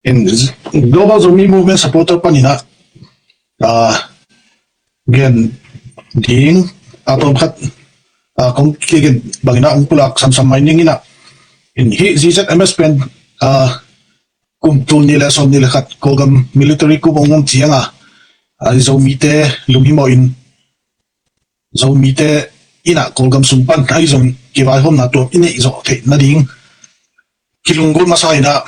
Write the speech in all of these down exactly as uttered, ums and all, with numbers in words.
In Global Zomi Movement supporter panin ah, ah, gen ding a tawmkhat, ah, kong kigen bangin ah hong pulak samsam mai ning in ah, in hih Z Z M S pen, ah, kum tul nih le sawm nih le khat Kawlgam military coup hong om ciang a, ah, Zomite lunghimawh in Zomite in ah Kawlgam sung pan ahi zong kivaihawmna tuam i neih zawh theih nading kilunggulh masa in ah,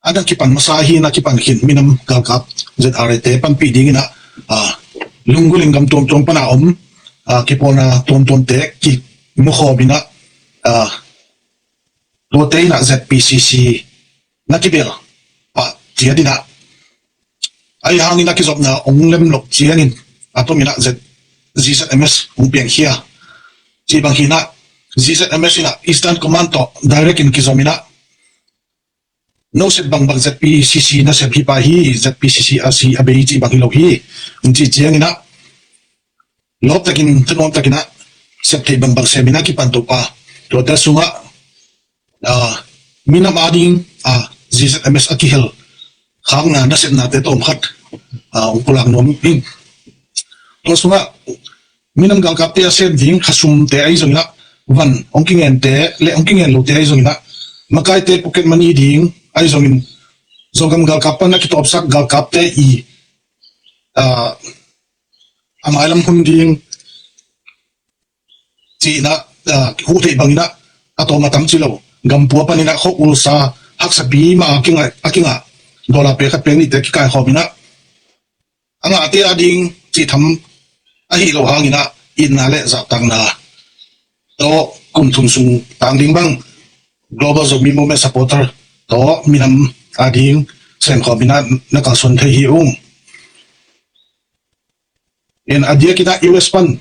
a na kipan masa hi, na kipan khin minam galkap Z R A te panpih ding in ah, ah, lunggulh in gam tuamtuam pan a om, ah, kipawlna tuamtuamte kimukhawm in ah, ah, tuate in ah Z P C C na kibel pah ciat in ah, ahi hangin a kizopna hong lem loh ciangin a tom in ah Z, Z Z M S hong piangkhia. Cih bang hi in ah Z Z M S in ah Eastern Command tawh direct in kizom in ah, no sep bangbang Z P C C na sep hi pah hi, Z P C C a si a bei cih bang hi lo hi, hong cih ciangin ah lawptakin, thanuamtakin ah sep theih bangbang sem in ah kipan to pah. Tuate sungah, ah, minam ading, ah, Z Z M S a kihel khakna nasepnate tawmkhat, ah, hong pulak nuam ing. Tua sungah minam galkapte a sem ding khasumte ahi zongin ah, van hong kingente le hong kingen lote ahi zongin ah, makaite pocket money ding ahi zongin, Zogam galkap pan a kitawpsak galkapte i, ah, a mailam hun ding cihna, ah, huh theih bangin ah a tawm a tam ci lo, gampua panin ah khua ulsa haksapi mah a kingah, a kingah dollar pek khat pek nihte kikaikhawm in ah, a ngahte ading cih tham ahi lo hangin ah itna le zahtakna tawh kum thum sung tang ding bang Global Zomi Movement supporter tawh minam ading semkhawm in ah na kalsuan thei hi ung. In a diakin ah U S pan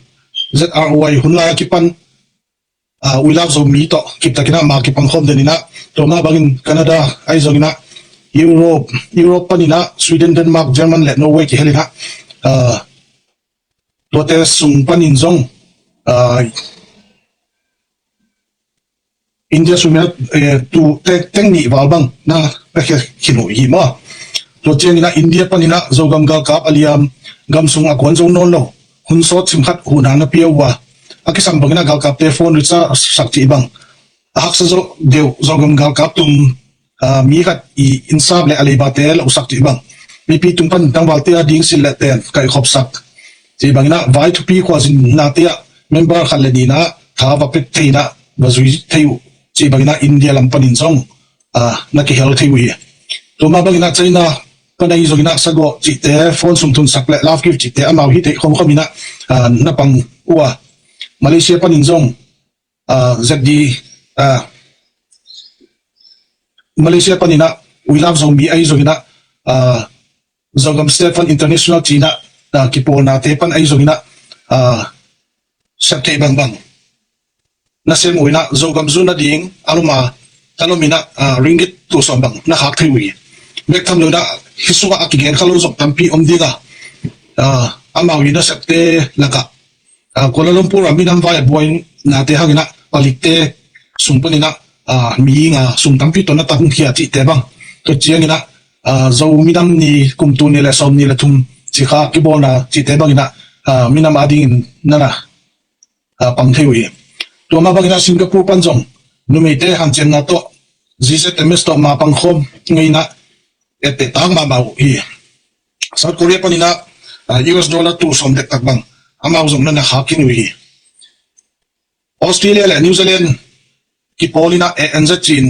Z R O I hun lai a kipan, ah, We Love Zomi tawh kiptakin ah ma kipangkhawm den in ah, tua mah bangin Canada ahi zongin ah, Europe, Europe panin ah Sweden, Denmark, German le Norway kihel in ah, ah, tuate sung panin zong, ah, India sung in ah, eh, tu te, teng nih val bang na pia khin uh hi maw. Tua ciangin ah India panin ah Zogam galkap a liam, gam sung a kuan zo nawn lo, hun sawt sim khat huhna na pia uh a, a kisam bangin ah galkapte phone recharge sak cih bang, a haksa zo deuh Zogam galkap tung, ah, mi khat i innsap le a leibate lohsak cih bang, mipi tung pan tangvalte ading silh le ten kaihkhopsak cih bangin ah vai thupi khuazinnate ah member khat le nih in ah tha va pet thei in ah va zui thei uh cih bangin ah India lam panin zong, ah, na kihel thei uh hi. Tua mah bangin ah China pan ahi zongin ah sagawh cihte, phone sumthunsak le love gift cihte amau hih theih khawmkhawm in ah, ah, na pang uh a, Malaysia panin zong, ah, Z D, ah, Malaysia panin ah We Love Zomi ahi zongin ah, ah, Zogam State Fund International ci in ah, ah, kipawlnate pan ahi zongin ah, ah, sep theih bangbang na sem uh in ah, Zogam zun nading a lom a, a lom in ah, ah, ringgit tul sawm bang na khak thei uh hi. Bek tham lo in ah hih sungah a kigen kha lo zong tampi om ding a, ah, amau i nasepte lakah, ah, Kuala Lumpur ah minam vai a buainate hangin ah palikte sung panin ah, ah, mi nga sum tampi tawh na tang khia cihte bang, tua ciangin ah, ah, Zo minam ni kum tul nih le sawm nih le thum cikha kibawlna cihte bangin ah, ah, minam adingin na na, ah, pang thei uh hi. Tua mah bangin ah Singapore pan zong numeite hanciamna tawh Z Z M S tawh ma pangkhawm ngei in ah etteh tak mahmah uh hi. South Korea panin ah, ah, U S dollar tul sawm dektak bang amau zong na na khak khin uh hi. Australia le New Zealand kipawl in ah A N Z ci in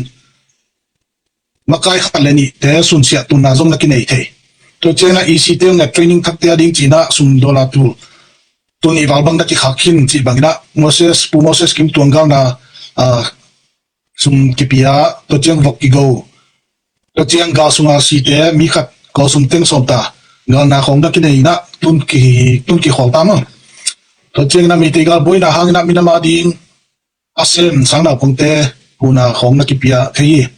makai khat le nihte sunsiah tunna zong na kinei thei. Tua ciangin ah E C te le training thakte ading ci in ah sum dollar tul, tul nih val bang na kikhak khin cih bangin ah Moses, Pu Moses Kim Tuang galna, ah, sum kipia, tua ciang vok kigo, tua ciang gal sunga site mi khat kawlsum teng sawm ta galna khawng na kinei in ah tun ki, tun kikhawl ta maw. Tua ciangin ah Meitei gal buaina hangin ah minam ading a sem sang naupangte huhna khawng na kipia thei hi.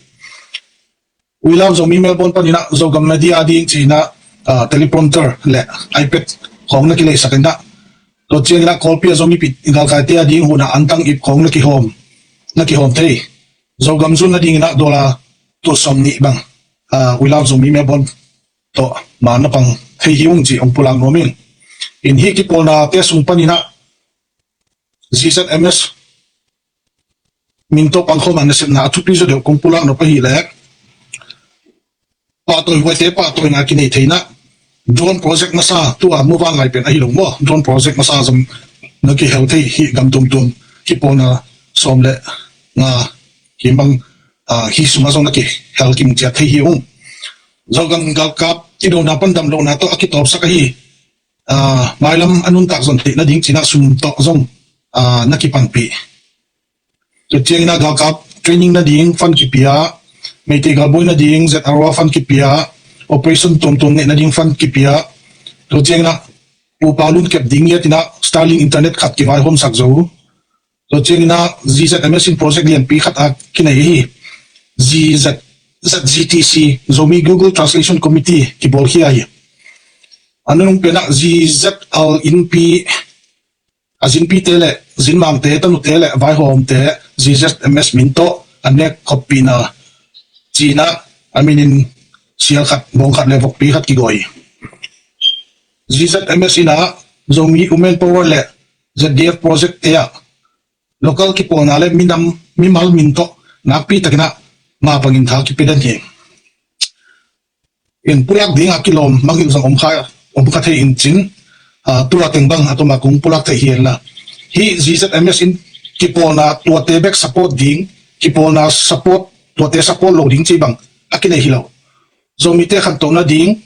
We Love Zomi Melbourne panin ah Zogam media ading ci in ah, ah, teleprompter le iPad khawng na kileisak in ah, tua ciangin ah Kawlpi ah Zomi pit galkaite ading huhna antang ip khawng na kihawm, na kihawm thei. Zogam zun nadingin ah dollar tul sawm nih bang uh, We Love Zomi Melbourne tawh ma na pang thei hi ung ci hong pulak nuam ing. In hih kipawlnate sung panin ah Z Z M S min tawh pangkhawm a nasepna a thupi zaw deuh kong pulak nop ahih leh, pahtawi huaite pahtawina kinei theihna, drone project masa, tua muvanlai pen ahi lo maw, drone project masa zong na kihel thei hi. Gam tuamtuam kipawlna sawm le nga hi bang, ah, hi sungah zong na kihel kimu ciat thei hi ung. Zogam galkap kidona pan damlohna tawh a kitawpsak ahi, ah, mailam a nuntak zon theih nading cinah sum tawh zong, ah, na kipanpih. Tua cianginah galkap training nading fund kipia, Meitei galbawi nading Z R O fund kipia, operation tuamtuam neih nading fund kipia. Tua cianginah upa lun kep ding ngiatinah Starlink internet khat kivaihawmsak zo. Tua cianginah Z Z M S in project lianpi khat a kinei hi. Z Z, Z Z T C, Zomi Google Translation Committee kibawlkhia hi. A nunung penah Z Z L inpi, a zinpite le zinmangte, tanute le vaihawmte Z Z M S min tawh an nek khoppihna cinah a minin sial khat, bawng khat le vokpi khat kigawi. Z Z M S inah Zomi Women Power le Z D F project te ah local kipawlna le minam, mimal min tawh nakpi takinah mapangin tha kipia den hi. In pulak dingah kilawm mangngilh zong om kha, om kha thei in cin, ah, tua teng bang a tuma kong pulak thei hi henla. Hih Z Z M S in kipawlna tuate bek support ding, kipawlna support, tuate support lo ding ci bang a kinei hi lo. Zomite khantohna ding,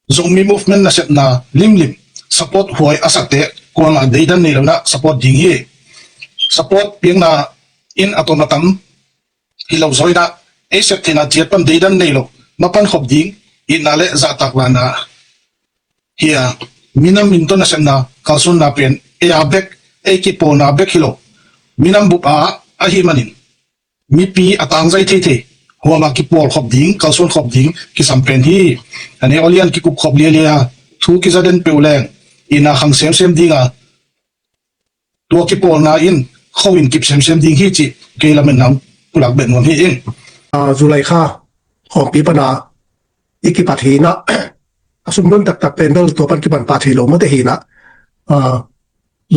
Zomi movement nasepna limlim support huai a sakte kuamah deidan nei lonah support ding hi. Support piakna in a tom a tam hi lo zaw inah, ei sep theihna ciat pan deidan nei lo, mapan khop ding itna le zahtak lana hi a, minam min tawh nasepna kalsuanna pen ei a bek, ei kipawlna bek hi lo, minam bup a ahih manin mipi a tangzai theithei huamah kipawl khop ding, kalsuan khop ding kisam pen hi. A ne aw lian kikup khop lialia, thu kizaden peuh leng ina khang semsem dinga, tua kipawlna in kho in kip semsem ding hi cih kei lametna pulak bet nuam hi ing. A, July kha khawmpi pana i kipat hinah, a sumdon taktak pen bel tua pan kipan pah thei lo mate hinah, a,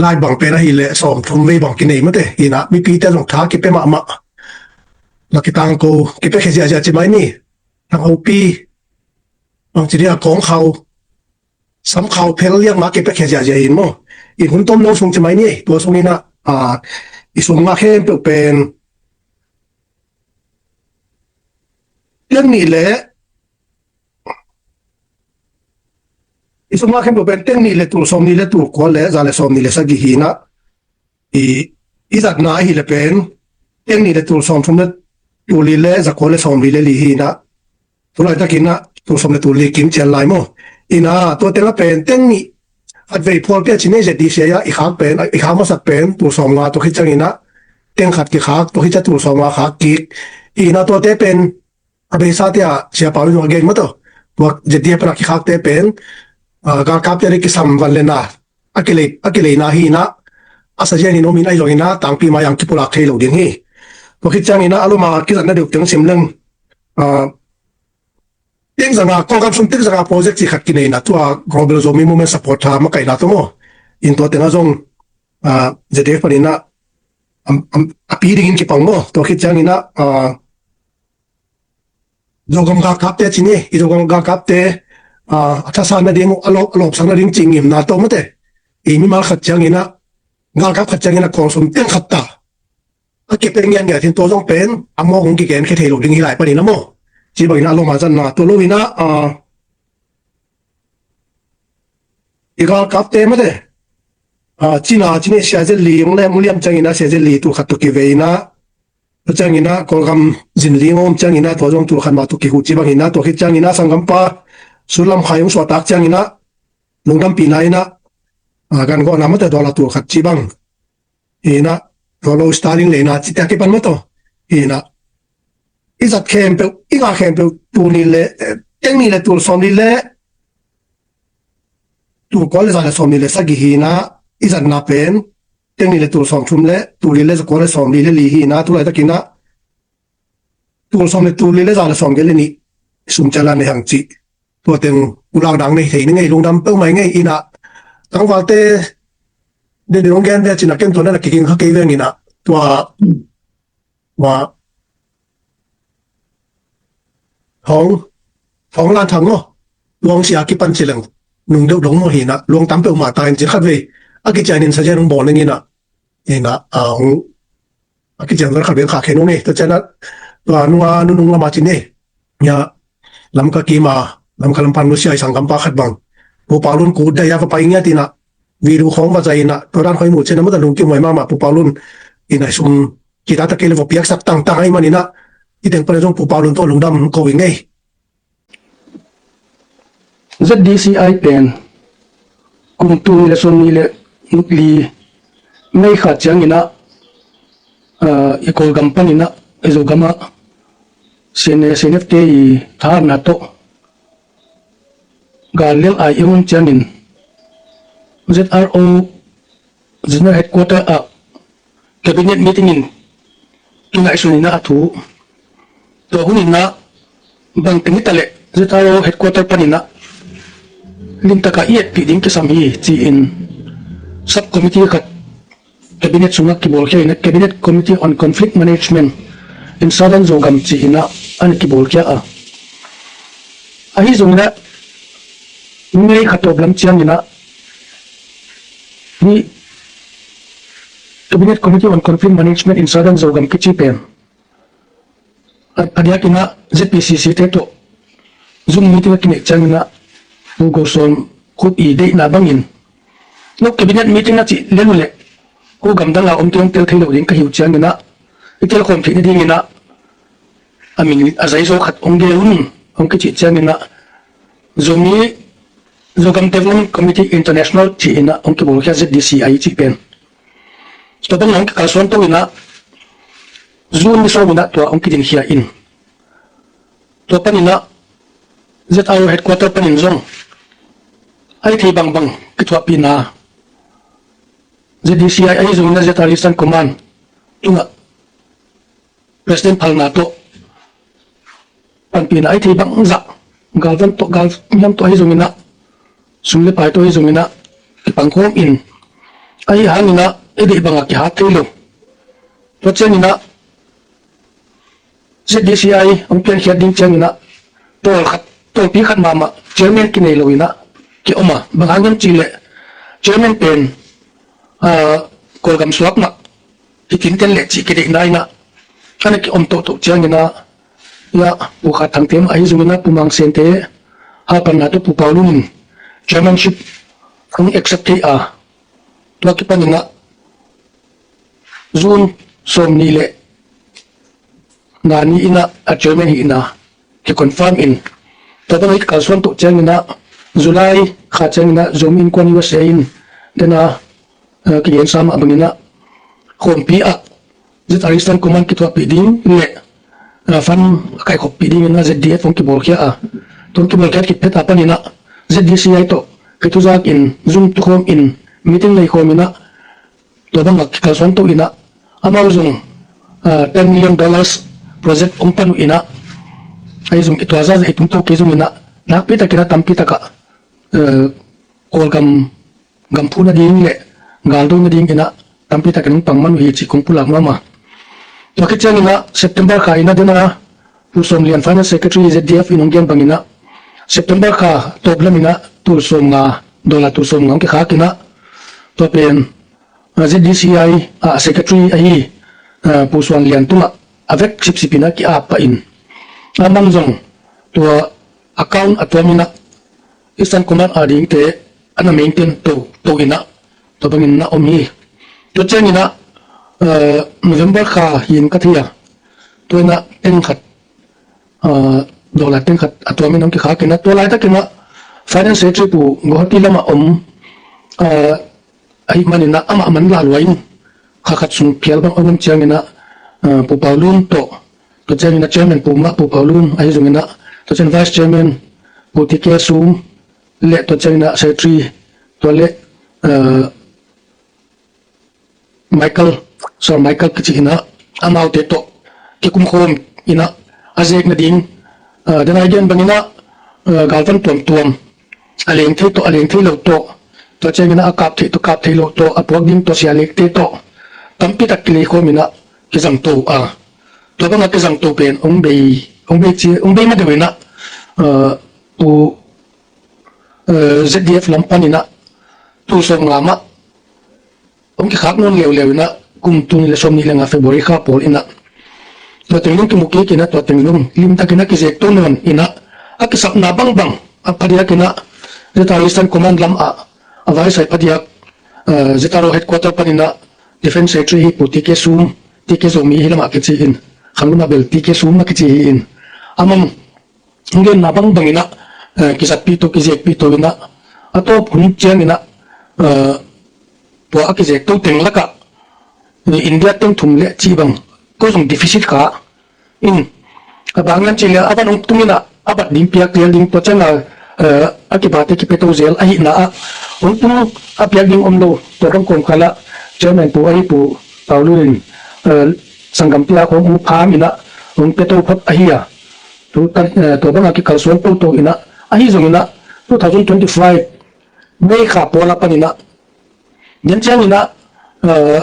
lai bang pen ahileh sawm thum vei bang kinei mate hinah, mipite zong tha kipia mahmah. Na kitang ko kipia khia ziahziah ci mai ni. Thang hopi bang ci dia kawng khau, sam khau phel liang mah kipia khia ziahziah hin maw. In hun tom lo sung ci mai ni, tua sung inah, a, i sum ngah khempeuh pen teng nih le, i sum ngah khempeuh pen teng nih le tul sawm nih le tul kua le za le sawm nih le sagih hinah, i, i zatna ahileh pen teng nih le tul sawm thum le tul li le za kua le sawm li le li hinah, tu laitakinah tul sawm le tul li kim cian lai maw. Inah tua tengah pen teng nih khat vei phual pia ci nei Z D C a i khak pen, i khak masak pen tul sawm nga, tua khit cianginah teng khat kikhak, tua khit ciang tul sawm nga khak kik. Inah tuate pen a beisa te ah siapa in zong a gen mataw. Tua Z D F pana kikhakte pen, a, galkapte le kisam van le na a kilei, a kileina hinah, a sazian in om in ahi zong inah tangpi mai ang kipulak thei lo ding hi. Tua khit cianginah a loma kizatna deuh teng sim leng, a, teng zanga, Kawlgam sung teng zanga project ci khat kineina tua Global Zomi Movement support tha makaihna tawh maw. In tua tengah zong, a, Z D F paninah, am, am, a pi dingin kipang maw. Tua khit cianginah, a, Zogam galkapte ci ni, i Zogam galkapte, a, a thasan nading, a lo, a lawpsak nading ci ngimna tawh mate. I mimal khat cianginah, galkap khat cianginah Kawl sung teng khat ta a kepia ngiatngiat hin tua zong pen a mawk hong kigen khia thei lo ding hi lai paninah maw. Ci banginah a loma zatna tua lo inah, a, i galkapte mate, a, cina, cina Sia Zet Li hong lem, hong liam cianginah Sia Zet Li tul khat tua kivei inah, tua cianginah Kawlgam zin ling om cianginah tua zong tul khat mah tua kihuh ci banginah, tua khit cianginah sanggampa Sullam Khai hong suahtak cianginah lungdampihna inah, a, gan gawhna mate dollar tul khat ci bang. Inah, tua lo Starlink leina ci tia kipan mataw. Inah, i zat khempeuh, i ngah khempeuh tul nih le, eh, teng nih le tul sawm nih le tul kua le za le sawm nih le sagih hinah, i zatna pen teng nih le tul sawm thum le tul li le za kua le sawm li le li hinah, tu laitakinah tul sawm le tul li le za le sawm giat le nih sum ciang la nei hang cih. Tua teng u lak dang nei thei ni ngei, lungdam peuhmah ngei. Ina tangvalte den den hong gen ve cina ken tua na kiging kha kei veng ina tua tua hong hong lan thang maw, luang sia kipan ci leng nung deuh dong maw hina luang tam peuhmah ta in cin khat vei a kician in sa cian hong bawl ning ina ina a hong a kician zon khat vei kha khen hong ei ta cian a tua nunga nunung lama cin ei. Nya Lamka kima Lamka lampan nusia i sanggampa khat bang Pu Paulun ku dai a va pai ngiat ina video khong va zai ina tua dan hoi mu cina mata lungkim hoi mama Pu Paulun ina sum kita ta kei le va piaksak tangtang ai man ina i teng pan zong Pu Paulun tawh lungdam ko i ngei. Z D C I pen kum tul nih le sawm nih le li May kha ciang ina i Kawlgam pan ina i Zogam ah C N A, C N F te i thahatna tawh gal lel ai i hun ciangin Z R O General Headquarter ah Cabinet meeting in kingaihsun ina a thu tua hun ina bang teng hita le Z R O Headquarter pan ina limtaka i etpih ding kisam hi ci-in subcommittee khat Cabinet sungah kibawlkhia ina Cabinet Committee on Conflict Management in Southern Zogam ci ina an kibawlkhia a. Ahi zong ina May kha tawp lam ciang ina hi Cabinet Committee on Conflict Management in Southern Zogam kici pen a diak ina Z P C C te tawh Zoom meeting a kineih ciang ina Pu Go Sawm Khup i deihna bangin no Cabinet meeting a cih lel uh leh ko gamdang a om te hong tel thei lo ding ka hi uh ciang ina i telkhawm theih nading ina a min a zaizaw khat hong gel un hong kicih ciang ina Zomi Zogam Development Committee International ci ina hong kibawlkhia Z D C I cih pen tua bang hong kikalsuan to ina June ni sawm ina tua hong kidinkhia in tua pan ina Z R O Headquarter panin zong ai thei bangbang kithuahpihna Z D C I ahi zong ina Z R Eastern Command tungah President phalna tawh panpihna ai thei bangzah galvan tawh galhiam tawh ahi zong ina sum le pai tawh ahi zong ina kipangkhawm in ahi hang ina i deih banga kihat thei lo. Tua ciang ina Z D C I hong piankhiat ding ciang ina tawlkhat tawlpi khat mahmah chairman kinei lo ina kiom a bang hang hiam cih leh chairman pen Kawlgam suak mah hi kinten leh cih kideihna ina ana kiom tohtoh ciang ina ia Pu Khat Thangte mah ahi zong ina Pu Mang Sente hapatna tawh Pu Paulun in chairmanship hong accept thei a tua kipan ina June sawm nih le nga ni ina a chairman hihna kiconfirm in tua bang hih kalsuan toh ciang ina July kha ciang ina Zomi Innkuan U S A in dena kigensa mah bang ina khawmpi ah Z R Eastern Command kithuahpih ding le fund a kaikhoppih ding ina Z D F hong kibawlkhia a tua hong kibawlkhia khit phet a pan ina Z D C I tawh kituzak in Zoom tukhawm in meeting neikhawm ina tua bangah kikalsuan to ina amau zong ten million dollars project hong pan uh ina ahi zong i tuazah zah i tung to kei zong ina nakpi tak ina tampi takah Kawlgam gam phuh nading le galdo nading ina tampi takin hong pang man uh hi cih kong pulak mahmah. Tua khit ciang ina September kha ina dena Pu Sawm Lian Finance Secretary Z D F in hong gen bang ina September kha tawp lam ina tul sawm nga dollar tul sawm nga hong kikhak ina tua pen Z D C I a secretary ahi Pu Suan Lian tungah a vek sipsip ina ki-ap pah in amang zong tua account a tuam ina Eastern Command a dingte ana maintain to to ina tua bangin na om hi. Tua ciang ina November kha hi in ka thei a tua ina teng khat dollar teng khat a tuam in hong kikhak ina tua laitak ina finance secretary Pu Guwahati lamah om ahih man ina amah man lah lua in kha khat sung phial bang a om ciang ina Pu Paulun tawh tua ciang ina chairman Pu Mah Pu Paulun ahi zong ina tua ciang vice chairman Pu T K Sum le tua ciang ina secretary tua le Michael, Sir Michael kici ina amaute tawh kikumkhawm ina a zek nading Aa, denai gen bangin ah, aa, galvan tuamtuam, a leng thei tawh, a leng thei lo tawh, tua ciangin ah a kap thei tawh, kap thei lo tawh, a puak ding tawh, sia lekte tawh, tampi tak kileikhawm in ah kizangto a. Tua bangah kizangto pen hong bei, hong bei ci, hong bei ma deuh in ah, aa, tu, aa, Z D F lam panin ah tu sawm nga mah hong kikhak nawn leuleu in ah, kum tul nih le sawmnih le nga February kha pawl in ah, tua teng dong kimu kik in ah, tua teng dong limtakin a kizekto nawn in ah, a kisapna bangbang a phadiak in ah, Z R O Eastern Command lam ah a vaisai phadiak, aa, Z R O headquarter panin ah Defence Secretary hi Pu T K Sum, T K Zomi hi lamah kici in, Khanglum ah bel T K Sum a kici hi in, amah hong genna bangbang in ah, eh, kizatpih to, kizekpih to in ah, a tawp hun ciangin ah, eh, tua a kizekto teng lakah, eh, India teng thum le cih bang, ko zong deficit kha in, a bang hiam cih leh a van hong tung in ah, a bat ding piak lial ding tua ciang a, eh, a kibate kipia to zel ahihna ah, hong tung a piak ding om lo, tua bang kawmkal ah chairman pu ahi Pu Pau Lun in, eh, sanggamte a khawng hong pham in ah, hong pia to phot ahi a. Tu, eh, tua bangah kikalsuan toto in ah, ahi zongin ah, two thousand twenty-five May kha pawl a panin ah, den ciangin ah, eh,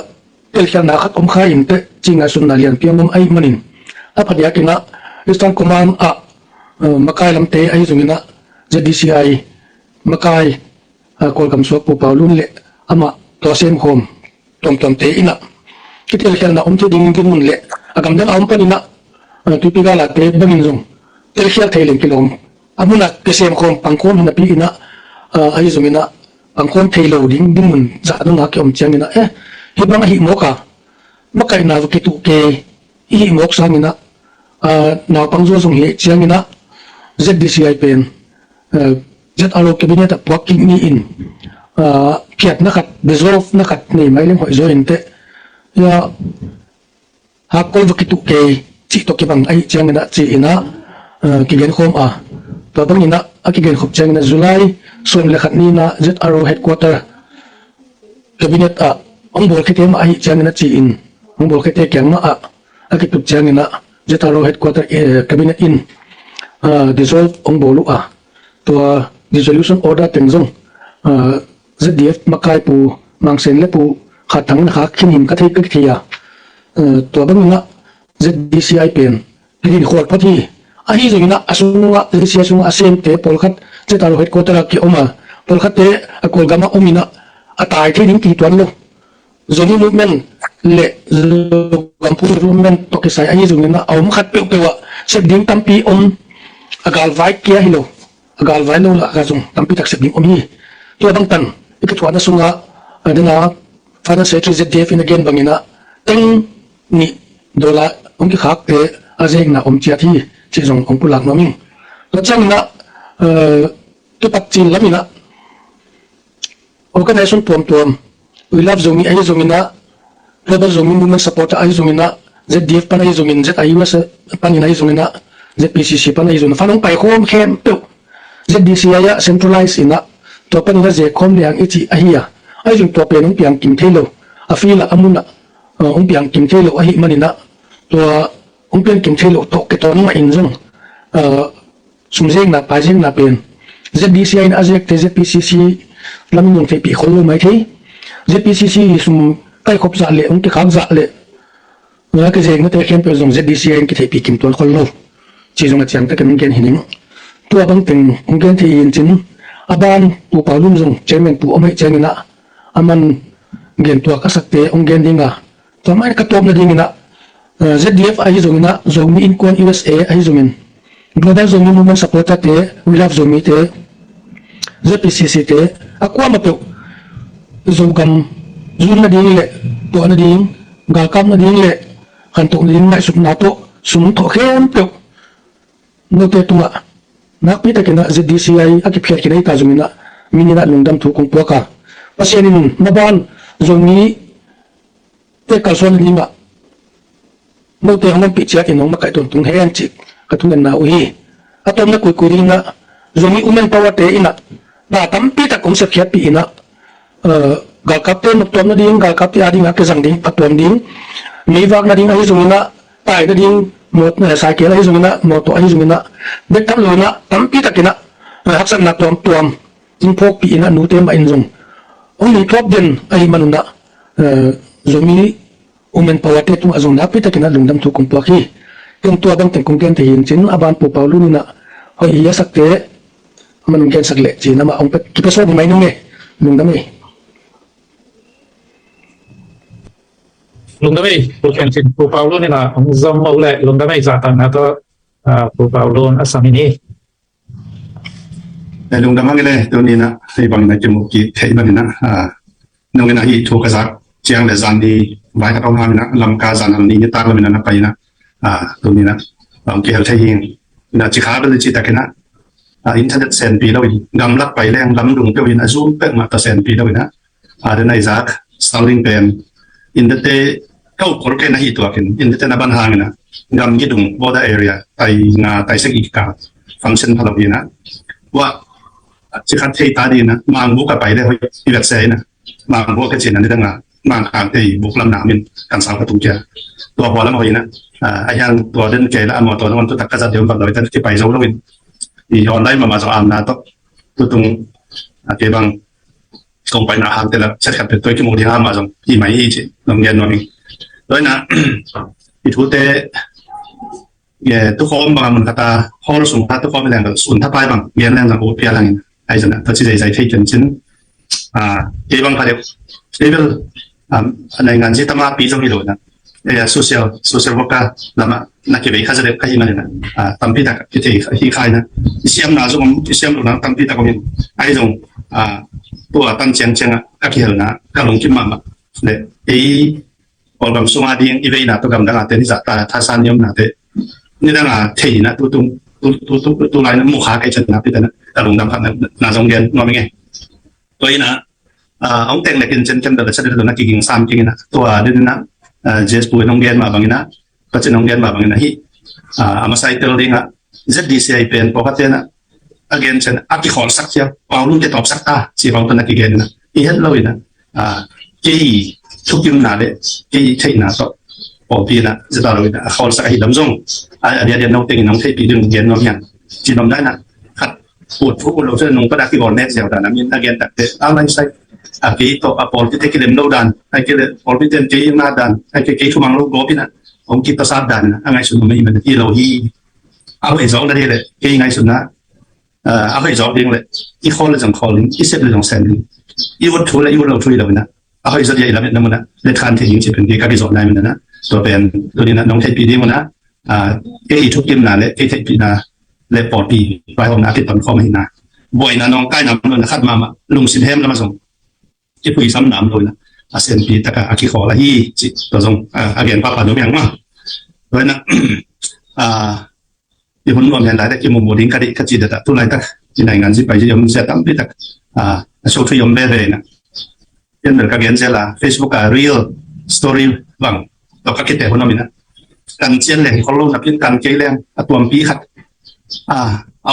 telkhialhna khat om kha in teh, ci ngaihsutna lianpi a om ahih manin, a phadiak in ah Eastern Command ah, eh, makai lamte ahi zongin ah, Z D C I makai, eh, Kawlgam suak Pu Pau Lun le amah tua semkhawm tuamtuamte in ah, kitelkhialhna om thei ding dinmun le a gamdang a om panin ah, ah, tuipi galate bangin zong telkhial thei leng kilawm, a mun ah kisemkhawm pangkhawm hi napi in ah, ah, ahi zongin ah pangkhawm thei lo ding dinmun zah dong a kiom ciangin ah, eh, hih bang ahih mawk a, makaihna va kituh kei i hih mawk sangin ah, ah, naupang zaw zong hi ciangin ah, Z D C I pen, ah, Z R O cabinet ah puak kik ni in, ah, phiatna khat, dissolve na khat nei mai leng hoih zaw in teh, ya, hakkol va kituh kei cih tawh kibang ahih ciangin ah ci in ah, ah, kigenkhawm a. Tua bangin ah a kigenkhop ciangin ah July sawm le khat ni in ah Z R O headquarter cabinet ah hong bawlkhiate mah ahih ciangin a ci in, hong bawlkhiate kiang mah ah a kitup ciangin ah Z R O headquarter, eh, cabinet in, ah, dissolve hong bawl uh a. Tua dissolution order teng zong, ah, Z D F makai Pu Mang Sen le Pu Khat Thang in a khak khin him ka thei, ka kithei a. Ah, tua bangin ah Z D C I pen hi din khual phot hi. Ahi zongin ah a sungah, Z D C I sungah a semte pawlkhat Z R O headquarter ah kiom a, pawlkhatte a Kawlgam ah om in ah a tai thei ding kituan lo. Zomi movement le Zogam Pu movement tawh kisai ahi zongin ah a om khat peuhpeuh ah sep ding tampi om, a galvai kia hi lo, a galvai lo lah a zong tampi tak sep ding om hi. Tua bangtan i kithuahna sungah, a dena Father Secretary Z D F in a gen bangin ah teng nih dollar hong kikhakte a zekna om ciat hi, cih zong hong pulak nuam ing. Tua ciangin ah, eh, tupat cin lamin ah organization tuamtuam, We Love Zomi ahi zongin ah, Global Zomi Movement Supporter ahi zongin ah, Z D F pan ahi zongin, Z I U S panin ahi zongin ah, Z P C C pan ahi zongin ah, fan hong paikhawm khempeuh Z D C I ah centralize in ah, tua panin a zekkhawm liang i cih ahi a. Ahi zong tua pen hong piang kim thei lo, a field ah, a mun ah, uh, hong piang kim thei lo ahih manin ah, tua hong piang kim thei lo tawh kitawn mah in zong, uh, sum zekna, pai zekna pen Z D C I in a zekte Z P C C lam in hong theihpih khol lo mai thei. Z P C C sum kaikhop zah le hong kikhak zah le a kizeknate khempeuh zong Z D C I in kitheihpih kim tuan khol lo, cih zong a ciangtakin hong gen hi ning. Tua bangteng hong gen thei in cin, a ban Pu Pau Lun zong chairman pu om ahih ciangin ah, a man gen tuak a sakte hong gen ding a, tua mah in ka tawpna dingin ah, eh, Z D F ahi zongin ah, Zomi Innkuan U S A ahi zongin, Global Zomi Movement Supporter te, We Love Zomi te, Z P C C te, a kuamah peuh Zogam zun nading le tuah nading, galkap nading le khantoh nading ngaihsutna tawh sum thawh khempeuh note tungah nakpi takin ah Z D C I a kiphiat khin ahi ta zongin ah, mi in ah lungdam thu kong puak a, Pasian in maban Zomi te kalsuan nading ah note hong ompih ciat in hong makaih tawntung hen cih ka thungetna uh hi. A tawpna kuikui ding ah, Zomi Women Power te in ah na tampi tak hong sepkhiatpih in ah, eh, galkapte noptuam nading, galkapte ading a kizang ding, phatuam ding, meivak nading ahi zongin ah, tai nading, mawt, eh, cycle ahi zongin ah, mawtaw ahi zongin ah, bek tham loin ah, tampi takin ah, eh, haksatna tuamtuam in phawkpih in ah, nute mah in zong hong nungthuap den ahih manun ah, eh, Zomi Women Power te tungah zong nakpi takin ah lungdam thu kong puak hi. Ken tua bang teng kong gen thei hi in cin, a ban Pu Pau Lun in ah hoih hi a sakte a man hong gensak leh ci-in amah hong pia, kipia sawm hi mai ning e. Lungdam e. Lungdam e, Pu Thian Cin, Pu Pau Lun in ah hong zom uh leh, lungdam e, zahtakna tawh, ah, Pu Pau Lun a sam in hi. Eh, lungdam hang in e, tuni in ah hei bangin ah kimu kik thei bangin ah, ah, nong in ah hih thu ka zak ciang le zan ni vai khat hong hang in ah, Lamka zan hal ni nitak lam in ah na pai in ah, ah, tuni in ah hong kihel thei hi in ah, cikha bel citakin ah, ah, internet senpi lo in, gamlak pai leng lamdung peuh in ah, Zoom peuhmah tawh senpi lo in ah, ah, den a i zak Starlink pen, innte, ka ukkol ken ahi tuakin, innte na ban hangin ah, gam kidung, border area, tai nga, tai sagih kikal, function pha lo hi in ah. Tua, cikhat thei ta ding in ah, Mangbuk a pai le hoih i vet se in ah, Mangbuk a kici in ah, nidang a Mangkang te i buk lam nam in kan sau ka tung kia. Tua bua lam hoih in ah, ah, a hiang tua den kei la a mawtaw na wan tu tak ka zat deuh vat lo in, kipai zo lo in. I online mahmah zong amna tawh, tutung, ah, kei bang kong paina hangte la chet khat peuh tua i kimu ding a mah zong hi mai hi ci, nong gen nuam ing. Tua in ah, i thute, eh, tukhawm bang a mun khat a, hall sung khat a tukhawm leng bel sun thapai bang gen leng zong ut pial hang in. Ahi zong ah, tua ci zeizai thei ken cin. Ah, kei bang khat deuh, kei bel, um, a naingan zi tamapi zong hi lo in ah, eh, social, social worker lam ah na kivei kha zaw deuh ka hih manin ah, ah, tampi tak kithei hi kha in ah, i siamna zong om, i siam lohna tampi tak om in, ahi zong, ah, tua tan ciangciang ah ka kihelna ka lungkim mahmah le, ei, Kawlgam sung a ding i veina tawh gamdang a te ni zahta thasan i omna te nidang a thei in ah, tu tung, tu, tu, tu, tu lai na mu kha ka i cetna pi te na ka lungdam khat na, na zong gen nuam ing e. Tua in ah, ah, hong teng lek in cen ken bel a chat deuh na kiging sam king in ah, tua deuh in ah, ah, J S Pu in hong gen mah bangin ah, ka cin hong gen mah bangin ah hih, ah, a masa i tel ding ah, Z D C I pen pawlkhat in ah, a gen cen a kikhawlsak cia, Pau Lun te tawpsak ta, ci bang tawh na kigen in ah, i het lo in ah, ah, kei thukimna le, kei theihna tawh, pawlpi in ah, zeta lo in ah, a khawlsak ahi lam zong, a, a dia dia no teng in hong theihpih ding gen nuam hiang, ci nuam dai in ah, khat, ut thu ut lo cun nung pada kibawl nek ziau dan a min a gen takte a laisai a kei tawh a pawlpi te kilem lo dan a kei le pawlpi ten kei na dan a kei kei thumang lo gawp in a hong kipasat dan a ngaihsun mah i man i lo hi. A hoih zawk na dih le kei ngaihsun na a hoih zawk ding le i khawl le zong khawl ding i sep le zong sem ding i ut thu le i ut lo thu i lo in a a hoih zawk dia i lamet na mun a le than thei ding ci pen kei ka kizawh nai man a tua pen tuni na nong theihpih ding mun a kei i thukimna le kei theihpihna le pawlpi vaihawmna a kiton khawm ahina buaina nawngkaina mun a khat mahmah lungsim hem lam a zong kiphuisam nam lo ina a senpi taka a kikhawl ahi cih tua zong a gen pahpah nuam hiang ma. Tua ina i hun nuam hen lai le kimummu ding ka dih ka cih data tu laitak i naingan zi pai zi om zia tampi tak a sothui om veve ina. Pian bel ka gen zel a Facebook a real story bang tawh ka kite hun om ina kan cian leng hi khol lo napi kan kei leng a tuampi khat a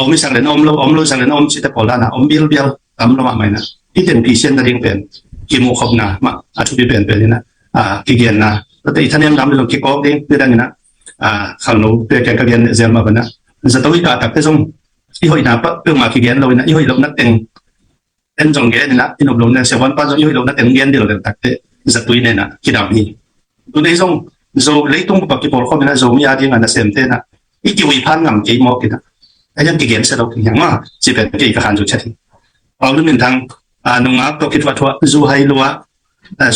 om i sak le na om lo om lo i sak le na om cite pawl dana om bilbial tam lo mahmah ina hih teng phisian nading pen kimuhkhopna mah a thupi penpen ina kigenna tate i thanem lam le zong kikawk ding nidang ina khalno te ken ka gen zel mah bana zato i kahtakte zong i hoihna peuhmah kigen lo ina i hoih lohna teng en zong gen ina i nop lo nen sewan pa zong i hoih lohna teng gen dil den takte zatui nena kidam hi. Tunei zong zo leitung bup a kipawl khawm ina Zomi a ding a nasemte ina i kiui phan ngam kei mawk ina a hian kigen sia lo kei hiang ma ci pen kei ka khan zu chet hi. Pau lu min thang a nungak tawh kithuahthuah zu hai lua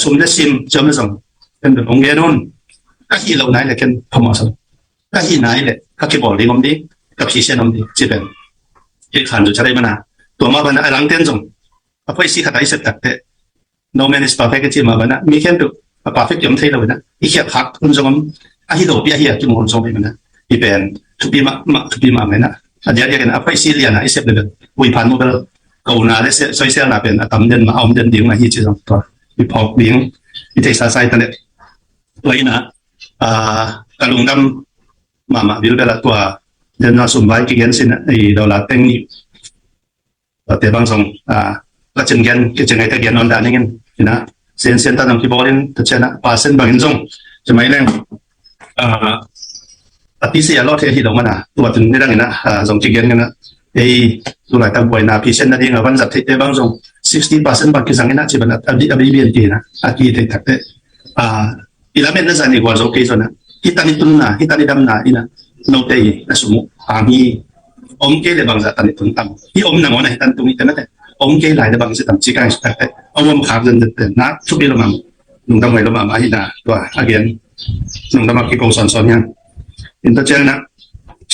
sum le sim ciam le zong ken dun ong gen un ka hih lo nai le ken phamawh sam ka hih nai le ka kibawl ding om ding ka phisian om ding ci pen kei khan zu chet hi mana tua ma bana a langten zong a phoisi khat a i sep takte no man is perfect ka ci mah bana mi khempeuh a perfect i om thei lo ina i khialh khak hun zong om ahi lopi ahi a kimu hun zong om ina i pen thupi mah mah thupi mah mah ina a diakdiak ina a phoisi liana i sep le bel ui phan mu bel kona le soiselna pen a tam den mah a om den ding mah hi ci zong tua i phawk ding i theisa sai ta le tua ina ka lungdam mahmah bilbel a tua den na sum vai kigen sin i dola teng nih tua te bang zong ka cin gen kicin ngai te gen non dan ingin ina sen sen ta zong kibawl in ta ciana pa sen bangin zong ci mai leng a Pi si a lawh thei hi lo mana, tua tun nidang ina, ah, zong kigen ina, ei, tulaitak buaina pi sian nading a vanzat theite bang zong sixty percent bang kizang ina, ci ban a, a, a, a, a, a, a, a, a, a, i lametna zan i gual zo kei zona, hi tan i tunna, hi tan i damna ina, note i na sum uh hang hi. Om kei le bangzah tan i tun tam? Hi om nangawn a hi tan tung i te mate. Om kei lai le bangzah tam ci ka ngai takte, a om khak zen zen te na thupi lo mah, lungdam ngai lo mah mah hi na, tua again lungdam a kiko sawnsawn hian. In ta ciang na,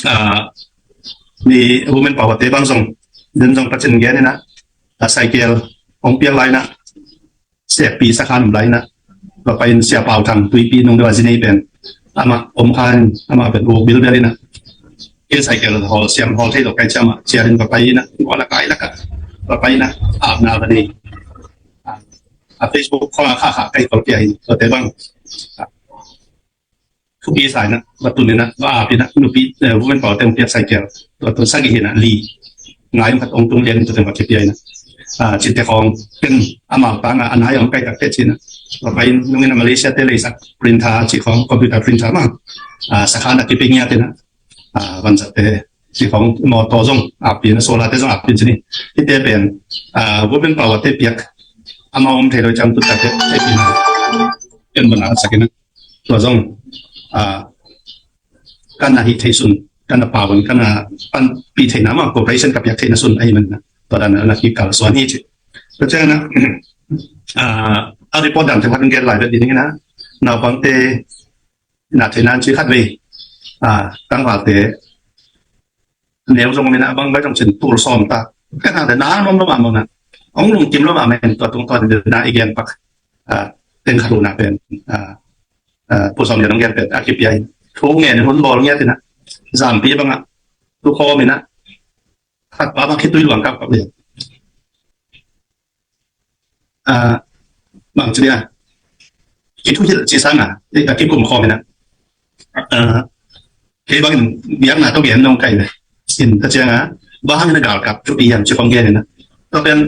ah, ni women power te bang zong, den zong pacin gen ina, a cycle ong piak lai na, sekpi sakhan om lai ina, va pai in Sia Pau Thang Tuipi nung deuh a zi nei pen, amah om khan, amah pen uk bilbel ina, kei cycle hawl siam hawl thei lo kai ciam ah cial in va pai ina, gual a kai lak ah va pai ina, apna va nei. A Facebook khawng a kha kha kai kol kia hi, tua te bang thupi sa ina, va tun ina, va ap ina, nupi, eh, women power te ong piak cycle, tua tun sagih hi na, li ngai ong khat ong tung lian in tua te va kipia ina. Ah, cite khawng pen amau tang a, a nai ong kai tak te ci na, va pai in nung ina Malaysia te leisak printer ci khawng, computer printer mah, ah, sakhan a kipia ngiat ina, ah, vanzat te ci khawng, motor zong ap ina, solar te zong ap ina ci ni. Hite pen, ah, women power te piak, amau om thei lo ciang tu tak te, te pin, pen bana sak ina. Tua zong, ah, kan a hih thei sun, kan a pau in, kan a panpih theihna mah, cooperation ka piak theihna sun ahi man na, tua dan a na kikal suan hi ci. Tua ciang na, ah, a report dan te khat gen lai vet ding hi na, naupangte na theihna ci khat vei, ah, tangvalte neu zong om ina, bang bai zong cin tul sawm ta. Kan hangte na nuam lo mah mawk na, ong lungkim lo mah mah in tua tung tua na i gen pak, ah, teng khat uh na pen, ah, ah, pu sawm lian ong gen pen a kipia in thu ngen hun bawl ngiat ina, zampi bang ah tu khawm ina, khat pa bang khitui luang kap kap lian. Ah, bang ci dia, kithuhilh ci sang a, eh, a kikum khawm ina. Ah, kei bangin biakna tawh gen nong kai ve. In ta ciang a, bang hangin a galkap thupi hiam ci khawng gen ina. Tua pen,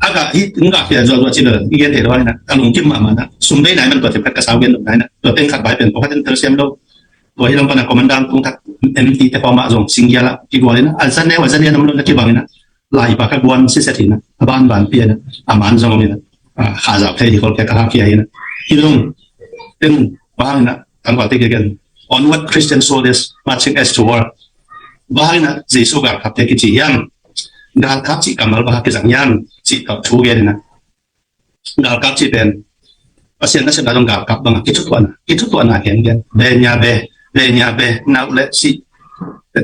a gah hi, in gah pia zual zual ci bel, i gen thei lo ina. Ka lungkim mahmah na, sum bei nai man tua thip khat ka sau gen lo nai na. Tua teng khat bai pen, tua khat in tel siam lo. Tua hi lam pan a commandant tung thak M T te khawng mah zong singgial a kigual ina. A zan neu, a zan neu nam lo na kibang ina. Laipa ka guan siset hi na, a ban ban pia na, a man zong hi na, ah, kha zau thei hi khol kia ka ha kia hi na. Hi zong, ten, bang na, tangvalte kigen, "Onward, Christian soldiers, marching as to war." Bang na, Jesu galkapte kici hiam, galkap cih kammal bang kizang hiam, cih tawh thu gen hi na. Galkap cih pen, Pasian nasepna zong galkap bang a kithutuahna, kithutuahna gen gen. Be nia be, be nia be, nau le cih.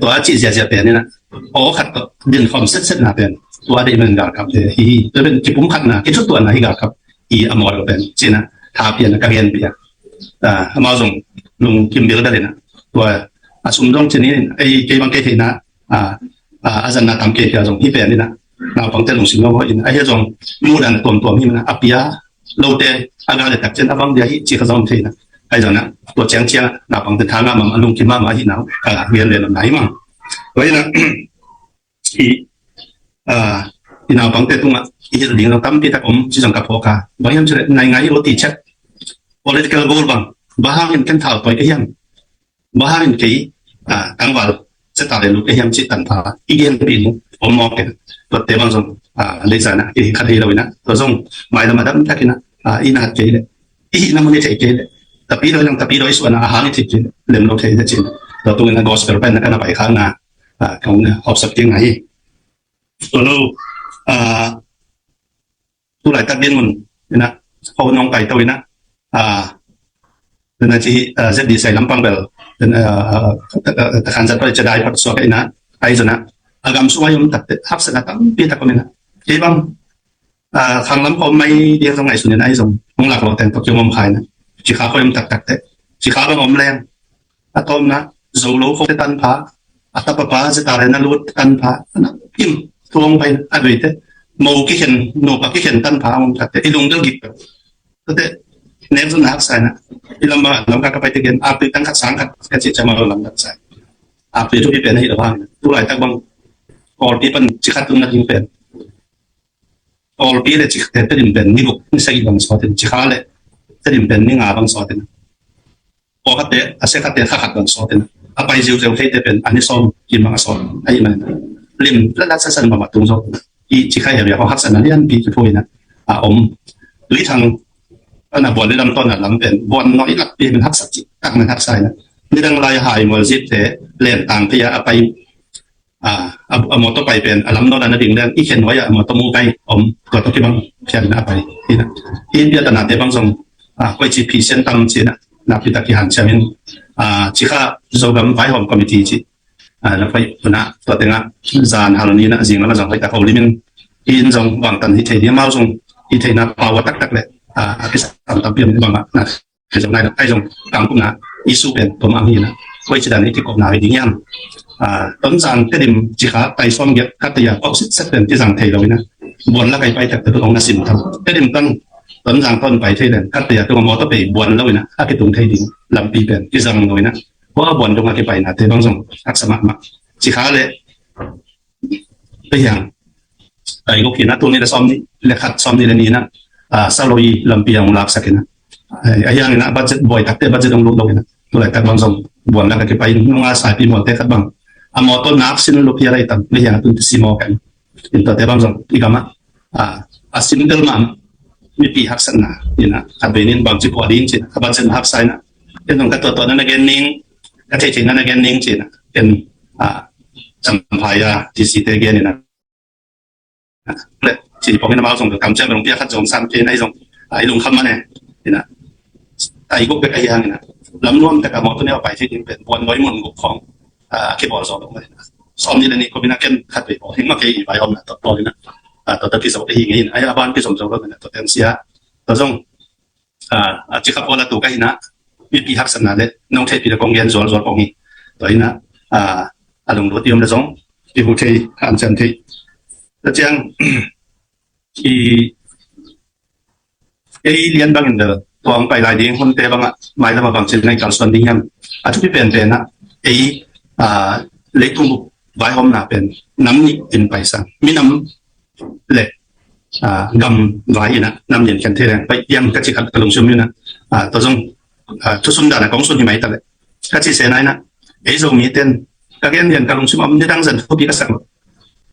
Tua cih ziazia pen hi na. Aw khat tawh din khawm setsetna pen, tua deih man galkap te hi hi. Tua pen kipumkhatna, kithutuahna hi galkap i a mawi lo pen ci na. Tha pian a ka gen pia. Ah, amau zong lungkim bilbel hi na. Tua a sum zong ci ni, ei kei bang kei theihna, ah, ah, a zanna tam kei pia zong hi pen hi na. Naupangte lungsim lo hoih hi na. A hi zong mudan tuamtuam hi na. A pia lote a gal le tak cian a bang dia hi ci kha zong thei na. Ahi zong na, tua ciang ciang naupangte tha ngah mahmah, lungkim mahmah hi na, ka gen le lam na hi mang. Tua hi na, i, ah, i naupangte tungah i hilh ding zong tampi tak om ci zong ka phawk a. Bang hiam ci le, nai ngai hi lo ti chet. Political goal bang, bang hangin ken thau toih ka hiam. Bang hangin kei, ah, tangval, zeta le lut ka hiam cih tanpha i genpih nu om mawk in, tuate bang zong, ah, leizan ah, i khat hi lo ina, tua zong, mailam a dam tak ina, ah, i na hat kei le, i hihna mun i theih kei le, tapi dawi lang, tapi dawi suan a, a hang i theih kei le, lem lo thei le cin. Tua tung ina gospel pen na ka na pai khang na, ah, kong na hopsak ding ahi. Tua lo, ah, tu laitak din mun ina, ho nong kai to ina, ah, ina ci, ah, Z D C lampang bel, ina, ah, ta khan zat pa cia dai pat suak ina, ai zona, a gam sung ai om takte, hapsatna tampi tak om ina. Kei bang, ah, khang lam ko om mai dia zong ai sun ina, ai zong, nong lak lo teng to kiom om khai na. Ci kha ko om tak takte, ci kha bang om leng. A tawpna, Zolo khawngte tanpha, a tapapa, zeta le na lut tanpha, a na kim tuang pai a veite, mo kikhen, nupa kikhen tanpha a om takte, i lungdel gik. Tate, nek zong na haksa ina, i lam bang, lam ka ka pai te gen, a pi tang khat sang khat, ka ci cama lo lam khat sai. A pi tu pi pen hi lo hang, tu laitak bang, kawlpi pan ci khat tung na ding pen. Kawlpi le ci khat te, te dim pen, ni guk, ni sagih bang sawtin, ci kha le, te dim pen, ni nga bang sawtin. Pawlkhatte, a sekhatte, kha khat bang sawtin. a pai ziuziau theite pen a ni sawm kim bang a sawm ahi man. Lim lalat sasan bang a tung zo. I Cikha area hong haksatna lianpi kiphuina a om. Tuithang ana buan le lam tawna lam pen buan nawi lakpi min haksat cih tak min haksa ina. Nidang lai a hai mual zipte len tang phei a a pai a, a, a mawtaw pai pen a lam nawn a na ding leng i khen nuai a mawtaw mu kai om tua tawh kibang phian na a pai. Hi na. Hi piatanate bang zong a, koi ci phi sian tam ci na. Nakpi tak kihan ciamin a, Cikha Zogam Vaihawm Committee ci a, na pai tuna tua tenga zan hal ni na zing lama zong pai tak ho limin in zong bangtan hi thei dia mau zong hi thei na pau a taktak le a, a kisam tam piam ni bang a na Ahi zong, ahi zong, kangkupna issue pen tua mah hi na. Koi ci dan i kikopna hi ding hiam? A, Tonzang Tedim Cikha tai sawm giat khat tei a pau sitset pen kizang thei lo hi na. Buan lak a i pai tak te tung na sim tam. Tedim tan Tonzang ton pai thei len khat tei a tung a mawtaw pei buan lo hi na. A kitung thei ding lampi pen kizang lo hi na. Kua buan dong a kipaina te bang zong haksa mahmah. Cikha le Ahiang, tai guk hi na, tuni le sawm nih le khat, sawm nih le nih na, a, Saloi lampi a hong laksak hi na. Ahiang hi na, budget buai takte budget hong lut lo hi na. Tulaitak bang zong buan lak a kipai in nunga saipi mualte khat bang a mawtaw nak sin lup hi a rei tam, ahiang tun tisi maw kan. In tuate bang zong i gam a, a, a simple mahmah mipi haksatna hi na, khat vei nin bangci pua ding ci na, a budget haksa hi na. Ken zong ka tuatuahna na gen ning, ka theitheihna na gen ning ci na. Ken a, Champhai a, T C te gen hi na. Le, ci pawng in amau zong kamciam lungpi a khat zong san kei in ahi zong, a, i lungkham man e. Hi na. Tai guk bek ahi hang hi na. Lam nuam tak a mawtaw neu a pai thei ding pen buan nawi mun guk khawng a, kibawl zaw lo mah hi na. Sawm nih le nih kum in a ken khat vei bawl hing mah kei i vaihawmna tawh bawl hi na. A, tua tawh kizo te hi ngei hi na. Ahi a ban kizom zo lo hi na. Tua ten sia. Tua zong a, a Cikha pawl a tu ka hi na, mipi haksatna le nong theihpih le kong gen zualzual kong hi. Tua hi na, a, a lunglut i om le zong i hu thei, a hanciam thei. Tua ciang i, ei lian bangin bel tua hong pai lai ding hunte bangah mailam a bangci na i kalsuan ding hiam? A thupi penpen ah ei, a, leitung bup vaihawmna pen nam nih in paisang, minam le, a, gam vai in a nam nih in khen thei leng pai hiam ka ci khat ka lungsim in a, a, tua zong, a, thusun dan a kong sun hi mai ta le ka ci se nai na, ei Zomi ten ka gen lian ka lungsim om nidang zan thupi ka sak lo.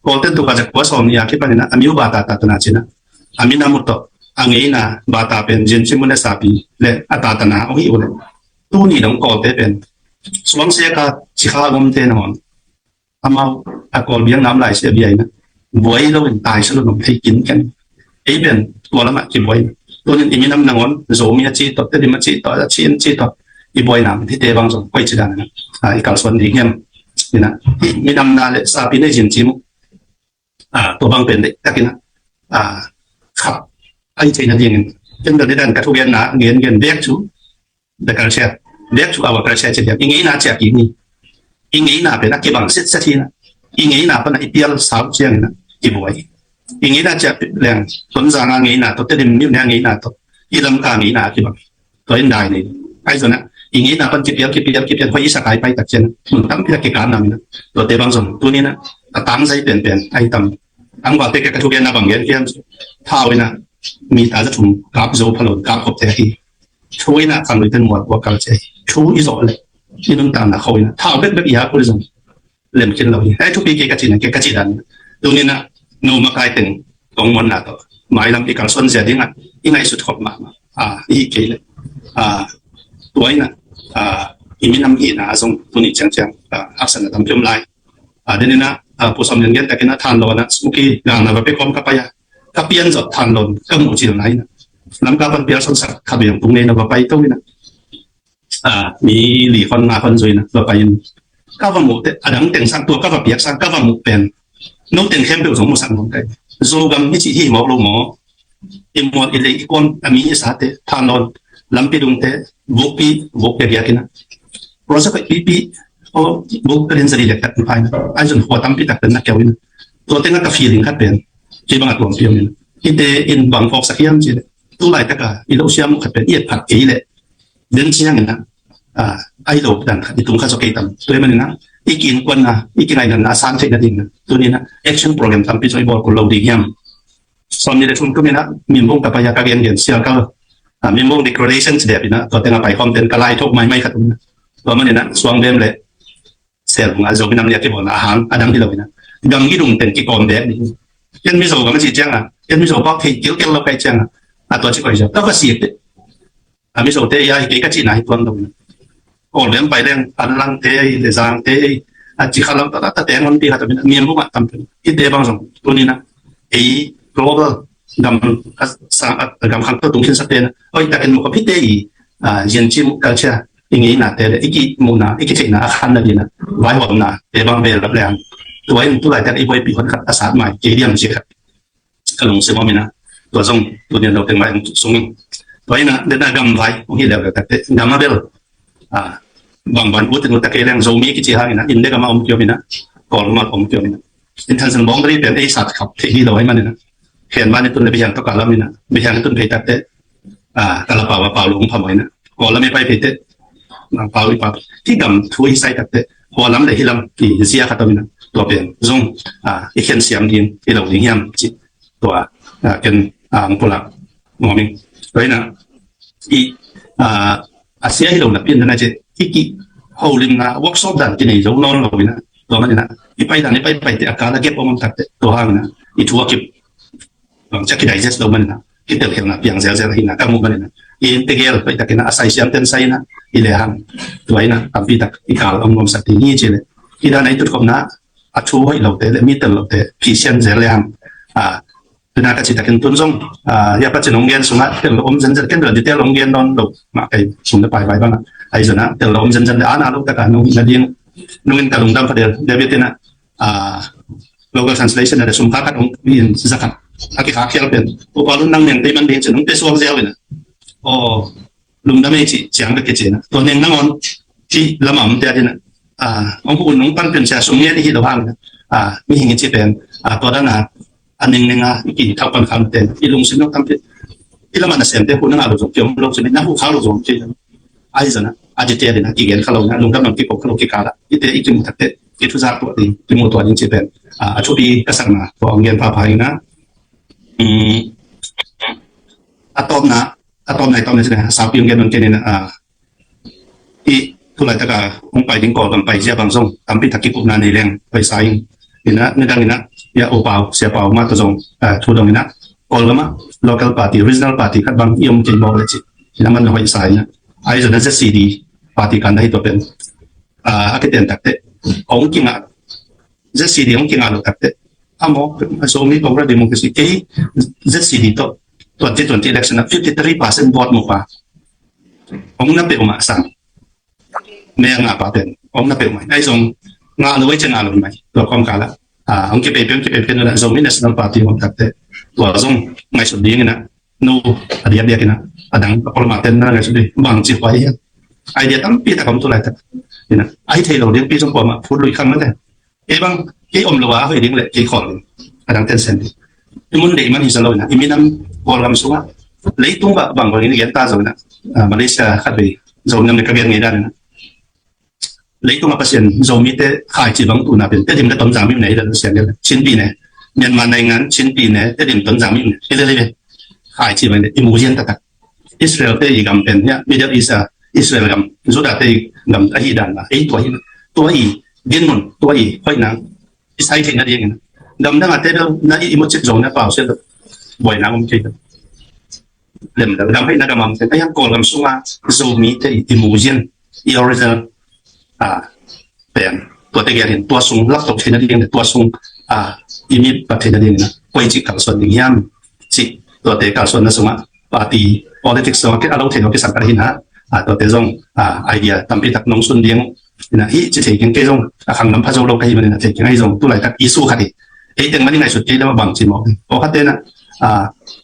Kawlten tuk a zek kua sawm nih a kipan in a, a miu bata ta tana ci na, a minam uh tawh a ngeina bata pen zincim uh le sapi le a ta tana uh hi uh le, tuni dong Kawlte pen suang sia ka Cikha gomte nangawn amau a Kawl biang nam lai sia bia in a buai lo in tai sa lo nong thei kin ken. Ei pen tua lamah kibuai. Tunin i minam nangawn Zomi a ci tawh, Tedim a ci tawh, a ci in ci tawh i buai nam hite bang zong koi ci dan in a, a, i kalsuan ding hiam? In a, i minam na le sapi nei zincim uh, a, tua bang pen deih tak in a, a, khap a i theihna dingin ken bel ni dan ka thugenna gen gen bek cu the culture, back to our culture ci diam. I ngeina ciah kik ni. I ngeina pen a kibang sitset hi na. I ngeina pan a i pial sau ciangin a i buai. I ngeina ciah leng Tonzang a ngeina tawh, Tedim miu ne a ngeina tawh, i Lamka ngeina a kibang. Tua in dai ni. Ai zona i ngeina pan kipial, kipial, kipial hoi i sakai pai tak cian mun tampi a kikam nam ina. Tuate bang zong tuni na a tangzai penpen ai tam. Tangvalte ka thugenna bang gen kiam thau ina mi ta za thum kap zo phalon kap khop te hi. Thu in a khan lui ten mual kua kal cia hi. Thu i zawh leh i nuntakna kho in a thau bekbek i a kul zong lem khin lo hi. Ai thupi kei ka cihna kei ka cih dan. Tuni in a no makai teng kong muanna tawh mailam i kalsuan zia ding a i ngaihsut khop mahmah a i hi kei leh a tua in a a i minam hihna a zong tuni ciangciang a haksatna tampi om lai. A den in a a pu Sawm Lian gen takin a Thanlawn a Smuki galna va pe kawm ka pai a ka pian zawh Thanlawn ka muh cil na in a Lamka pan pial son sak khat vei ang tung nei na va pai to in a a mi li hon nga hon zui na va pai in ka va muh te a dang teng sang tua ka va piak sang ka va muh pen no teng khempeuh zong musak ngam kai. Zogam i cih hi mawk lo maw? I mual i lei i kuam a mi i sate Thanlawn lampi dungte vukpi vuk biakbiak in a project pipi aw vuk ka din zali lek tak in pai na ai zon khua tampi tak pen na keu in a tua teng a ka feeling khat pen kei bang a tuam piam in a hite in bang fawk sak hiam ci le tu lai tak a i lo siam uh khat pen i et phat kei leh den ciangin a, a, ai lo dan khat i tung kha zaw kei tam. Tua hi manin a, i ki innkuanna, i kingainatna a sang theihna dingin a, tuni in a, action program tampi zong i bawl kul lo ding hiam? Sawm nih le thum kum in a, Mimbung ka pai a ka gen gen sial kal, a, Mimbung declaration ci dep in a, tua teng a pai khawm ten ka lai thok maimai khat um in a. Tua manin a, suang bem le, Sel bunga Zomi Nam Ni a kibawlna a hang a dang hi lo ina, gam gidung teng kikawm bek ni. Ken Mizo gam a ci cianga, ken Mizo pau thei kilkel lo kai cianga, a tua ci koi zo tau ka sik te. A Mizo te ia hi kei ka cihna hi tuan lo ina. Kawl beng pai leng an lang te ei le zang te ei, a ci kha lam ta ta te ngon ti kha ta mina miam bunga tam te. Hi te bang zong tunina ei global gam a sa gam khang to tung khin sa te na. Oi ta ken mo ko hi te i, a, yen ci mu culture i ngeina te le i ki muna i ki theina a khan na dina. Vai hom na te bang bel lap leng. Tua in tu lai tak i boi pi hon khat a sat mai ke diam ci khat. Ka lungsim om ina. Tua zong tu nian lo teng mai sung. Tua ina dena gam vai ong hi leu tak te gam a bel. A, bang ban ut in ut tak ke leng Zomi ki ci hang ina. In de gam a om kiom ina. Kawl gam a om kiom ina. International boundary pen ei sat khap thei hi lo ai man ina. Khen man i tun le bihiang to ka lam ina. Bihiang i tun phei tak te. A, ka la pau a pau lo ong phamawh ina. Kawl lam i pai phei te. Pau i pau. Hi gam thu i sai tak te. Hua lam le hi lam i zia khat om ina. Tua pen zong, a, i khen siam ding i lo ding hiam ci. Tua, a, ken, a, ang pulak ngawming. Tua ina i, a, a sia hi lo na pian dana ci i ki holimna workshop dan kinei zo nawn lo ina. Tua man ina i pai dan i pai pai te a kala gep om om tak te. Tua hang ina i thu a kip bang cia ki digest lo man ina, ki telkhelna piang zelzel ahina ka muh man ina, i tegel pai tak ina a sai siam ten sai ina, i le hang tua ina tampi tak i kal om ngom sak ti ni ci le. I dan a i tutkhopna a thu hoih lo te le mi tel lo te phi sian zel le hang. A, tuna ka ci takin tun zong, a, ya pa cin ong gen sunga tel lo om zenzen ken lo di tel ong gen non lo ma kai sung le pai pai bang a. Ai zona tel lo om zenzen le ana lo taka nung na ding nungin ka lungdam fa del David ina, a, local translation na le sum kha khat ong in zakat a ki kha khial pen upa lun nang neng tei man ding cin ong te suang ziau ina. O, lungdam ei ci ciang ka ki ci ina. Tua neng nang on ci lama om te a dina. A, ong hu nung pan pen cia sum ngen i hi lo hang ina. A, mi hing i ci pen, a, tua dana a neng neng a i ki thau pan kham ten i lungsim nong tam pen. I lama na sem te hu nang a lo zong ki om lo cin na hu khau lo zong ci. Ai zana a di te a dina ki gen kha lo na lungdam nong ki kop kha lo ki kala. I te i ki mu tak te i thu zak tua ding ki mu tua ding ci pen. A, a thupi ka sakna tua ong gen pha pha ina. Um, a tawpna, a tawpna i tawpna cina a saupi ong gen nong ken ina, a, i tu laitaka ong pai ding Kawlgam pai zia bang zong tampi tak kikupna nei leng hoih sa ing. Ina nidang ina ia U Pau, Sia Pau mah tawh zong, a, thu dong ina Kawlgam ah local party, regional party khat bang i om kei mawk le ci. Ina man hoih sa ina. Ai zona Z C D party kan da hi tua pen, a, a kiten takte ong kingah, Z C D ong kingah lo takte a mawk a Zomi Congress Democracy kei Z C D tawh twenty twenty election ah fifty three percent vote mu pa ong na peuh mah sang. Me a ngah pa pen ong na peuh mah. Ai zong ngah lo ai cia ngah lo mai tua kawm kala. A, ong kipei peuh kipei peuh na Zomi National Party ong takte tua zong ngaihsut ding ina. No, a diak diak ina a dang a polama ten na ngaihsut ding bang ci huai hiam. Idea tampi tak om tu laitak ina ai thei lo ding pi zong kuamah phut lui khang mate. Kei bang kei om lo a hoih ding le kei khawl ding a dang ten sen ding. I mun deih man hi sa lo ina i minam Kawlgam sungah leitung bah bang bangin i gen ta zo ina, a, Malaysia khat vei Zomi nam le ka gen ngei dan ina. Leitung a Pasian Zomite khaici bang tuna pen Tedim le Tonzang mim ne hi le Pasian le Chinpi ne, Myanmar naingan Chinpi ne Tedim Tonzang mim ne hi le le khaici bang i mu zian taktak. Israel te i gam pen hia Middle East a Israel gam, Juda te i gam ahi dan la ei tua hi, tua i dinmun, tua i hoihna i sai theihna dingin gam dang a te bel na i imut cik zong na pau sia buaina om kei. Lem dal gam hoihna gam am te ai hang Kawlgam sunga Zomite i mu zian i original, a, pen tuate gel hin tua sung lak to theihna ding tua sung, a, i mi pat theihna ding na koi ci kalsuan ding hiam ci tuate kalsuanna sunga party politics sunga ke a lo theih lo ke sang ka hin ha, a, tuate zong, a, idea tampi tak nong sun ding ina hi ci thei keng kei zong a khang lam pha zo lo ka hi man ina thei keng ai zong tu lai tak issue khat hi. Ei teng man i ngaihsut kei lam a bang ci mawk o khat te na, a,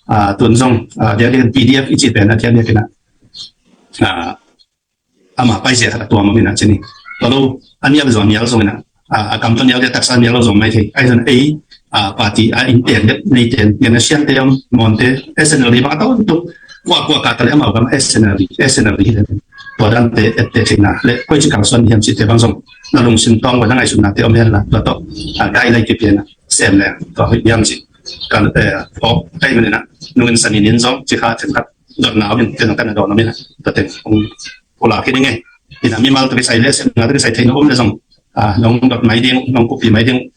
a, tun zong, a, dia dia P D F i ci pen a dia dia kena, a, ama pai zia khat a tuam om ina cini. Tua lo a nial zong nial zong ina, a, a kam to nial dia taksa nial lo zong mai thei ai zong ei, a, party a in ten dep nei ten gen a sian te om mon te S N L D bang a to tuk kua kua ka ta le amau gam S N L D, S N L D hi le tua dan te et te thei na le koi ci kang suan hiam ci te bang zong na lungsim tawng wa na ngaihsutna te om hen la tua to, a, guideline ki pian a sem le tua hoih hiam ci kan, eh, pawk kai man ina nungin sanin in zong ci kha themkhat dotna om in te zong kan a dawn om ina tua te ong pula khi ding e. Ina mimal to kisai le sem na to kisai thei na om le zong, ah, nong dot mai ding, nong kupi mai ding.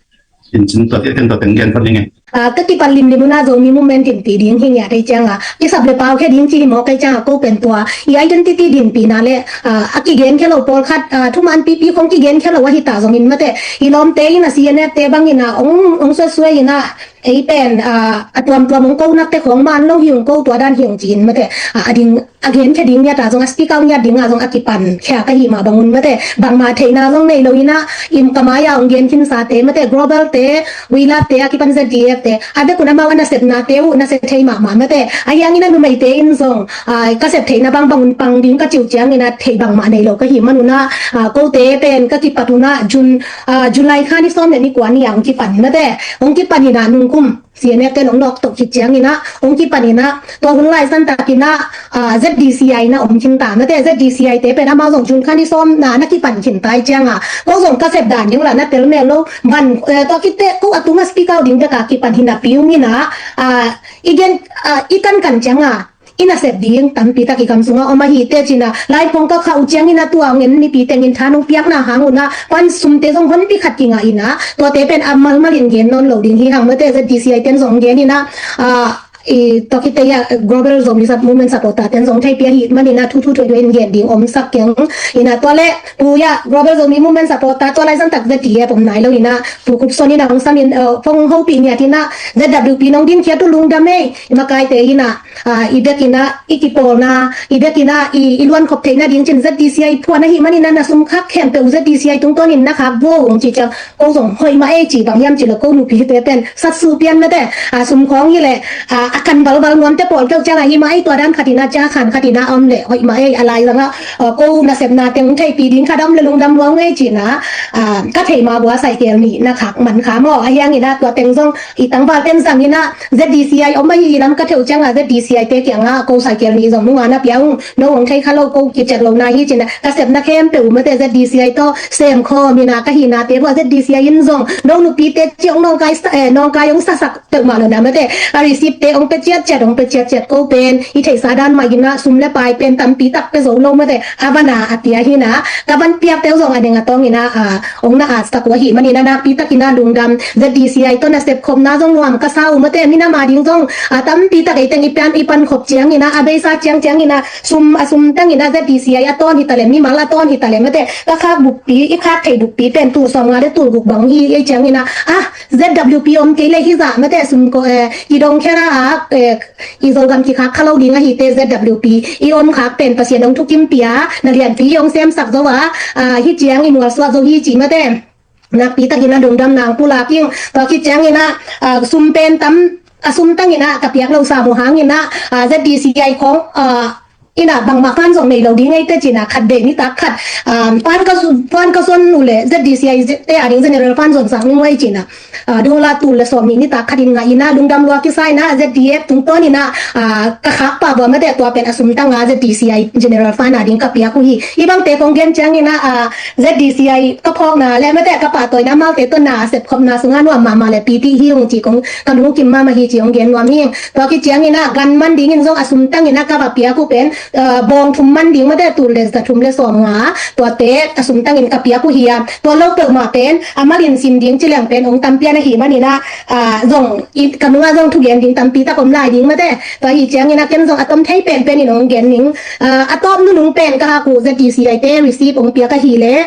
In cin tua te ten tua ten gen pan ding e. Ah, ka kipan limlim un a Zomi Movement in ti ding hi ngiat ei ciang a, kisap le pau khe ding ci hi mawk ei ciang a, ko pen tua i identity dinpihna le, ah, a kigen khe lo pawlkhat, ah, thuman pipi khong kigen khe lo ahi ta zongin mate, i lawmte in a C N F te bangin a ong, ong suasuai in a, ei pen, ah, a tuamtuam ong ko nakte khong man lo hi ong ko tua dan hi ong ci-in mate, ah, a ding a gen khe ding ngiat a zong, a speak out ngiat ding a zong a kipan khia ka hi mah bangun mate, bangmah theihna zong nei lo in a, im ka mai a ong gen khinsa te mate, Global te, We Love te, a kipan Z D F te, a bek un amau a nasepna te uh na sep thei mahmah mate, a hiang in a numeite in zong, ah, ka sep theihna bang bangun pang ding ka ciu ciang in a theih bangmah nei lo ka hi man un a, ah, kote pen ka kipat un a June, ah, July kha ni sawm le ni kua ni a ong kipan mate, ong kipan in a nungkum C N F te nong nawk toh khit ciang in a, ong kipan in a, tua hun lai san tak in a, ah, Z D C I na om khin ta mate, Z D C I te pen amau zong June kha ni sawm na na kipan khin ta i ciang a, ko zong ka sep dan ding uh la na tel mel lo, ban, eh, tua khit te ko a tung a speak out ding bek a kipan hi napi um in a, ah, i gen, ah, i kankan ciang a, i nasep ding tampi tak i gam sung a om ahi te cin a, lai khong ka khah uh ciang in a tua ong en mipi teng in tha nong piakna hang un a, pan sumte zong honpi khat kingah in a, tuate pen a malmal in gen nawn lo ding hi hang mate, Z D C I ten zong gen in a, ah, i tua khit te a Global Zomi Sup-, Movement supporter ten zong thei pia hi man in a, thu thu thuai thuai in gen ding om sak keng in a, tua le pu a Global Zomi Movement supporter tua lai zan tak Z D F om nai lo in a, pu Kup Son in a ong sam in, eh, phone hopih ngiat in a, Z W P nong din khiat uh lungdam ei, i makaite in a, ah, i bek in a, i kipawlna, i bek in a, i, i luan khop theihna ding cin Z D C I phuan ahi man in a, na sum khak khempeuh Z D C I tungtawn in na khak bo ong ci ciang, ko zong hoih mah ei ci bang hiam ci lo ko nupite pen satsuh pian mate, ah, sum khawng hi le, ah, a kan balbal nuamte pawl keuh ciang a hi mah ei, tua dan khat in a, ca khan khat in a om le hoih mah ei, a lai zang a, ah, ko nasepna teng theihpih ding khat a om le lungdam lua ung ei ci in a, ah, ka theih ma bua saikel nih na khak man kha maw, a hiang in a tua teng zong i tangval ten zang in a, Z D C I om ahi lam ka theuh ciang a, Z D C I te kiang a ko saikel nih zong nunga na pia ung, no ong thei kha lo ko kiciat lo na hi cin a, ka sepna khempeuh uh mate Z D C I tawh sem khawm in a, ka hihna te bua Z D C I in zong no nupite ciang nawngkai sa, eh, nawngkai ong sasak peuhmah lo na mate, a receipt te ong pe ciatciat, ong pe ciatciat, ko pen i theihsa dan mah in a, sum le pai pen tampi tak pe zo lo mate, a van a a pia hi na, ka van piak teu zong a deng a tawng in a, a, ong na at sak uh ahi man in a, nakpi tak in a lungdam, Z D C I tawh nasep khopna zong nuam ka sa uh mate, minam a ding zong, a, tampi tak ei teng i pan, i pan khop ciang in a, a beisa ciangciang in a, sum, a sum tang in a Z D C I a tawn hi ta leh, mimal a tawn hi ta leh mate, ka khak buppi, i khak thei buppi pen tul sawmnga le tul guk bang hi ei ciang in a, a, Z W P om kei leh hi zah mate, sum ko, eh, i dong khera a, eh, i Zogam kikhak kha lo ding ahi te Z W P i om khak pen Pasian ong thukim pia, na lianpi ong semsak zo a, a, hi ciang i mualsuak zo hi ci mate. Nakpi tak in a lungdam nang pulak ing, tua khit ciang in a, a, sum pen tam, a sum tang in a ka piak lo sam uh hang in a, a, Z D C I khong, a, in a bangmah fund zong nei lo ding ei te cin a, khat dei nitak khat, a, fund ka su-, fund ka son uh leh Z D C I te a ding general fund zong sak ning uh ei cin a, a, dollar tul le sawm nih nitak khat in ngah in a, lungdam lua kisa in a, Z D F tungtawn in a, a, ka khak pah bua mate, tua pen a sum tang a Z D C I general fund a ding ka piak uh hi. I bangte kong gen ciang in a, a, Z D C I ka phawkna le mate, ka pahtawina amaute tawh na sepkhopna sungah nuam mahmah le piti hi ung ci kong, ka lungkim mahmah hi ci ong gen nuam hi. Tua khit ciang in a gan man ding in zong a sum tang in a ka va piak uh pen, a, bawng thum man ding mate, tul le za thum le sawmnga, tuate a sum tang in ka piak uh hi a, tua lo peuhmah pen a mal in sim ding ci leng pen ong tam pian ahi man in a, a, zong i, ka nung a zong thugen ding tampi tak om lai ding mate. Tua hi ciang in a ken zong a tom thei penpen in ong gen ning, a, a tawp nunung pen ka hak uh Z D C I te receipt ong piak ahi leh,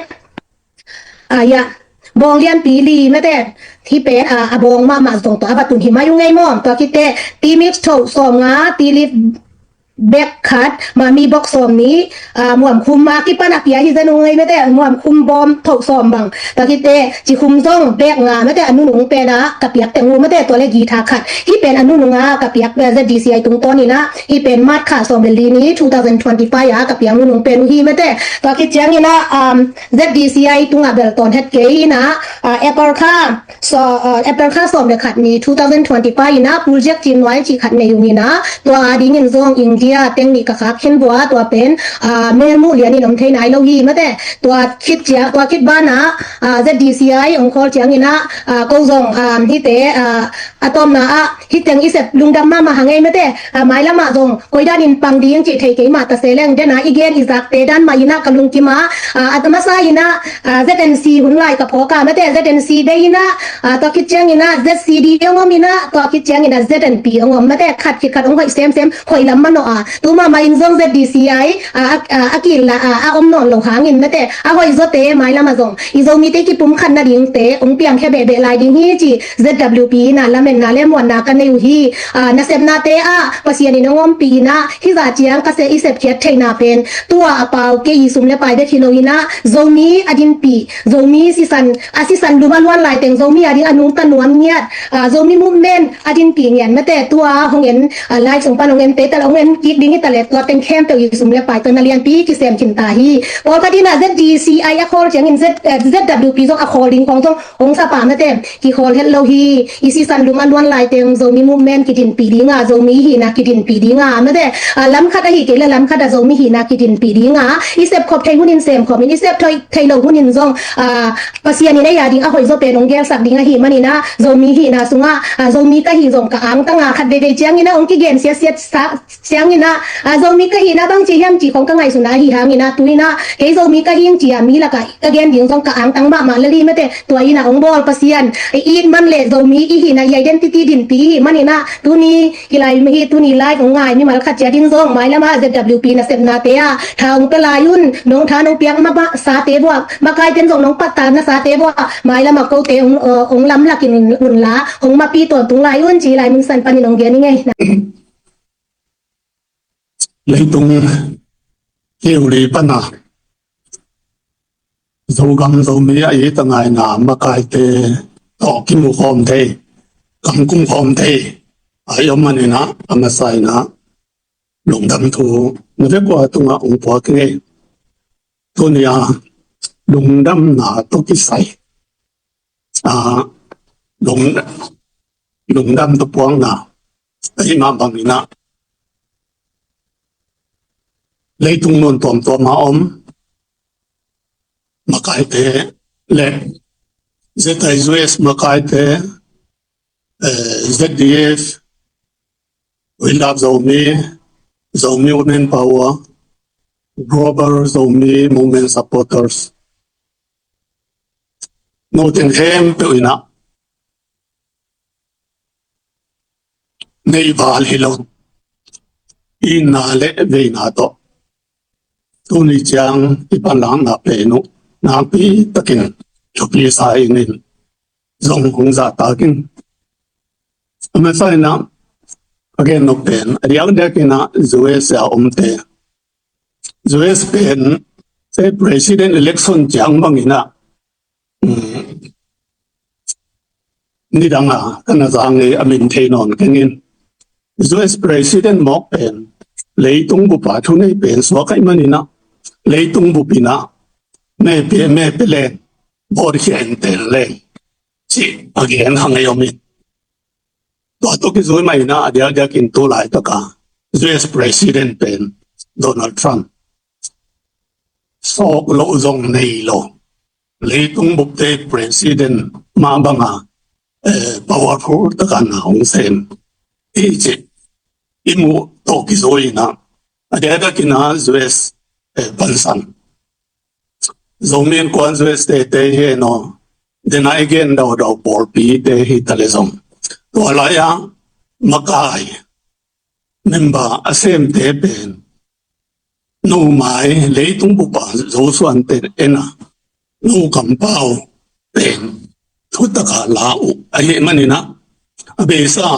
a, ya, bawng lianpi li mate, hi pen, a, a bawng mahmah zong tua a va tun hi mai uh ngei maw. Tua khit te tea mix thoh sawmnga, tea leaf bag khat, mami box sawm nih, a, muamkhum a kipan a pia hi zen uh ngei mate, muamkhum bawm thoh sawm bang. Tua khit te cikhum zong bag nga mate, a nunung pen a ka piak teng uh mate, tua le guitar khat. Hi pen a nunung a ka piak, eh, Z D C I tungtawn in a, hi pen March kha sawm le li ni two thousand twenty-five a ka piak nunung pen uh hi mate. Tua khit ciang in a, um, Z D C I tungah bel tawn het kei in a, a, April kha, so, a, April kha sawm le khat ni two thousand twenty-five in a project Cin Nuai cih khat nei uh in a, tua a ding in zong ing a teng nih ka khak khin vua, tua pen, ah, melmuh lianin om thei nai lo hi mate. Tua khit ciang, tua khit banah, ah, Z D C I hong khawl ciangin ah, ah, ko zong, ah, hihte, ah, a tawpna ah hih teng i sep lungdam mahmah hang ei mate. Ah, mailamah zong koi danin pang ding cih thei kei mah ta se leng, dena i gen i zakte dan mah in ah ka lungkim a, ah, a masa in ah, ah, Z N C hun lai ka phawk a mate, Z N C bei in ah, ah, tua khit ciangin ah Z C D hong om in ah, tua khit ciangin ah Z N P hong om mate, khat khit khat hong hoih semsem, hoih lam manawh a. Tu mahmah in zong Z D C I, ah, ah, ah, a kila, ah, a om nawn lo hangin mate, a hoih zawte mailamah zong i Zomite kipumkhat nadingte hong piangkhia behbeh lai ding hi ci Z W P in ah lametna le muanna ka nei uh hi. Ah, nasepnate ah Pasian in hong ompih in ah, hih zah ciang ka se i sepkhiat theihna pen tua a pau kei i sum le pai bek hi lo in ah, Zomi a dinpih, Zomi sisan, a sisan lum a luan lai teng Zomi a ding a nungta nuam ngiat, ah, Zomi movement a dinpih ngiat mate, tua hong en, ah, live sung pan hong en te tal hong en kik ding hi ta le, tua teng khempeuh i sum le pai tawh na lianpi kisem khin ta hi. Pawlkhat in ah Z D C I a khawl ciangin Z, eh, Z W P zong a khawl ding khawng zong hong sa pah mate, kikhawl het lo hi. I sisan lum a luan lai teng Zomi movement kidinpih ding a, Zomi hihna kidinpih ding a mate, ah, lam khat ahi kei le lam khat ah Zomi hihna kidinpih ding a, i sep khop thei hunin sem khopin, i sep thei, thei lo hunin zong, ah, Pasian in ei a ding a hoih zaw pen hong gelsak ding ahih manin ah, Zomi hihna sungah, ah, Zomi ka hih zong ka angtang a, khat veivei ciangin ah hong kigen siatsiat sa, ciangin ah, ah, Zomi ka hihna bangci hiam cih khong ka ngaihsun a, ahi hangin ah tu in ah kei Zomi ka hing ci a mi lakah ka gen ding zong ka angtang mahmah lel hi mate. Tua in ah hong bawl Pasian, i it man le Zomi i hihna, i identity dinpih i hih manin ah, tuni hih lai, hih tuni live hong ngai mimal khat ciat in zong mailamah Z W P nasepnate ah tha hong pia lai un, nong tha nong piak mahmah sate vuah, makaiten zong nong pattah nasate vuah mailamah kote hong, uh, hong lamlak in unla, hong mapih tawntung lai un ci lai mun san panin hong gen ing ei. Leitung hiu li pana Zogam Zomi a it a ngaina makaite tawh kimu khawm thei, kam kum khawm thei a i om manin ah, a masa in ah lungdam thu na vekua tungah hong puak ing ei. Tuni a lungdamna tawh kisai, ah, lung, lungdam tawh puakna ahih mah bangin ah, leitung mun tuamtuam a om makaite le Z I U S makaite, eh, Z D F, We Love Zomi, Zomi Women Power, Global Zomi Movement Supporters, no teng khempeuh in ah nei val hi lo itna le veina tawh tuni ciang i panlakna pen uh nakpi takin thupi sa ing in, zong hong zahtak ing. A masa in ah a gen nop pen a diakdiak in ah U S a omte, U S pen, eh, president election ciang bangin ah, um, nidang a ka na zang ei, a min thei nawn keng in. U S president mawk pen leitung bup a thunei pen suak ahih manin ah, leitung bup in ah me pia, me pia leng, vote khia in tel leng cih a gen hang ei om in. Tua tawh kizui mah in ah a diakdiak in tu laitak a U S president pen Donald Trump, sawk loh zong nei lo, leitung bupte president mah bang a, eh, powerful tak a na hong sem hi cih i muh tawh kizui in ah, a diakdiak in ah U S, eh, pansan Zomi Innkuan U S te te hi hen aw, den a i gen daudau pawlpite hi ta leh zong, tua lai-a makai member a semte pen no mai leitung bup a Zosuan ten en a, no kampau pen thutak a la uh ahih manin ah, a beisa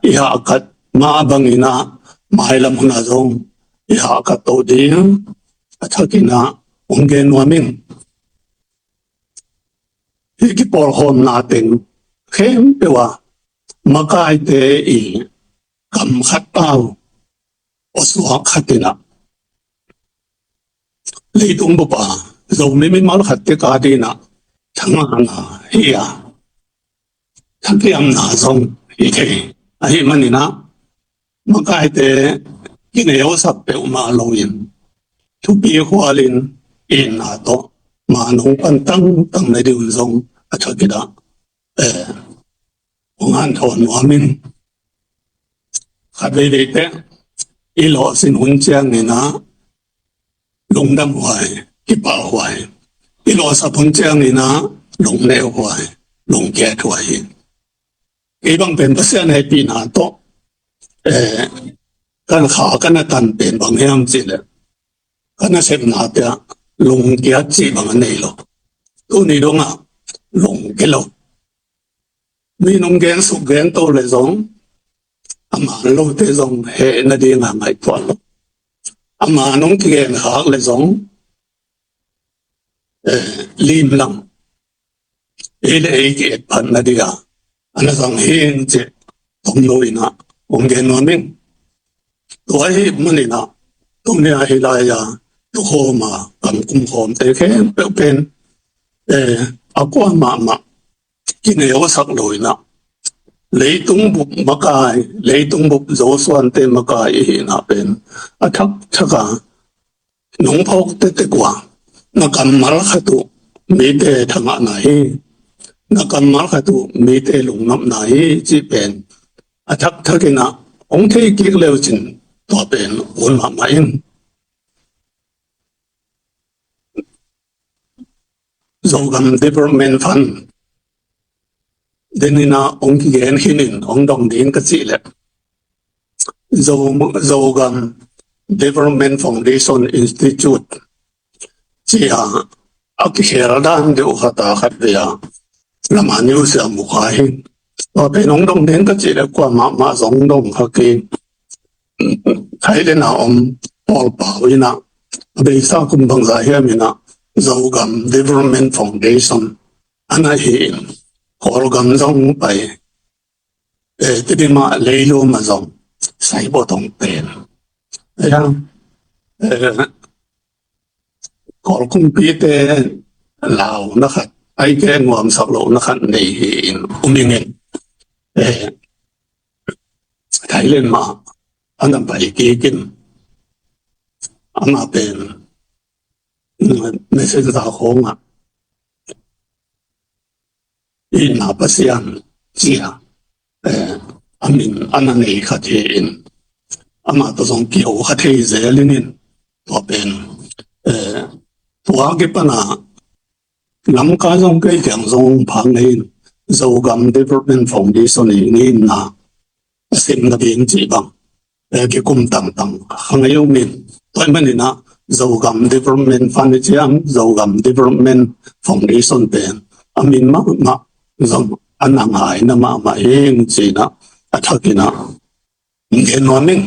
i hahkat mah bangin ah, mailam hun ah zong i hahkat to ding a thakin ah hong gen nuam ing. Hih kipawlkhawmna teng khempeuh ah makaite i kam khat pau aw suak khat in ah, leitung bup a Zomi mimal khat tek a ding in ah thangahna hi a, thapiamna zong hi thei ahih manin ah, makaite kineusak peuhmah loin, thupi khualin itna tawh ma nong pan tangtang na ding un zong a thakin ah, eh, hong hanthawn nuam ing. Khat veivei teh i lawhsin hun ciangin ah lungdam huai, kipahhuai. I lawhsap hun ciangin ah lungneu huai, lungkiat huai hi. Kei bang pen Pasian hehpihna tawh, eh, kan kha, kan a tan pen bang hiam cih leh, kan a sepna teh ah lungkiat cih bang a nei lo. Tuni dongah lungkia lo. Mi nong gen suk gen to leh zong, a man lote zong heh nading a ngaihtuah lo. A man nong kigen khak leh zong, eh, limlang, ei le ei ki-etphat nading a, a na zang hi ing cih tomno in ah hong gen nuam ing. Tua ahih manin ah, tuni a hih lai-a tukhawm a kam kumkhawmte khempeuh pen, eh, a kua mahmah kineusak lo in ah, leitung bup makai, leitung bup Zosuante makai i hihna pen a thakthak a, nong phawk tektek uh a, na kammal khat uh mite thangahna hi, na kammal khat uh mite lungnopna hi cih pen a thakthak in ah hong thei kik le uh cin, tua pen un mahmah ing. Zogam Development Fund den in ah hong kigen khin in, hong dong ding ka cih leh, Zo-, Zogam Development Foundation Institute ci-a a kikhel dan deuh khat a khat vei a, lam a news ah mu kha hi. Tua pen hong dong ding ka cih leh kua mahmah zong dong kha kei. Thailand a om Paul Pau in ah, a beisa kum bangzah hiam in ah, Zogam Development Foundation a na hi in, Kawlgam zong pai, eh, Tedim ah, Leilu ah zong Saibawt hong pen. Eh, eh, Kawl kumpite launa khat, aike nuamsak lohna khat nei hi in, um ing in, eh, Thailand mah a na pai kik in, amah pen, mm, messenger khawng ah, itna Pasian ci-a, eh, a min a na nei khat hi in, amah tawh zong kiho kha thei zel in, tua pen, eh, tua kipan a Lamka zong kei kiang zong phak ngei in, Zogam Development Foundation i ngei in na, a sim nading cih bang, eh, kikum tangtang kha ngei uh min. Tua ahih manin ah Zogam Development Fund i ciang, Zogam Development Foundation pen a min mahmah zong a na ngaina mahmah hi ing ci-in ah, a thak in ah gen nuam ing.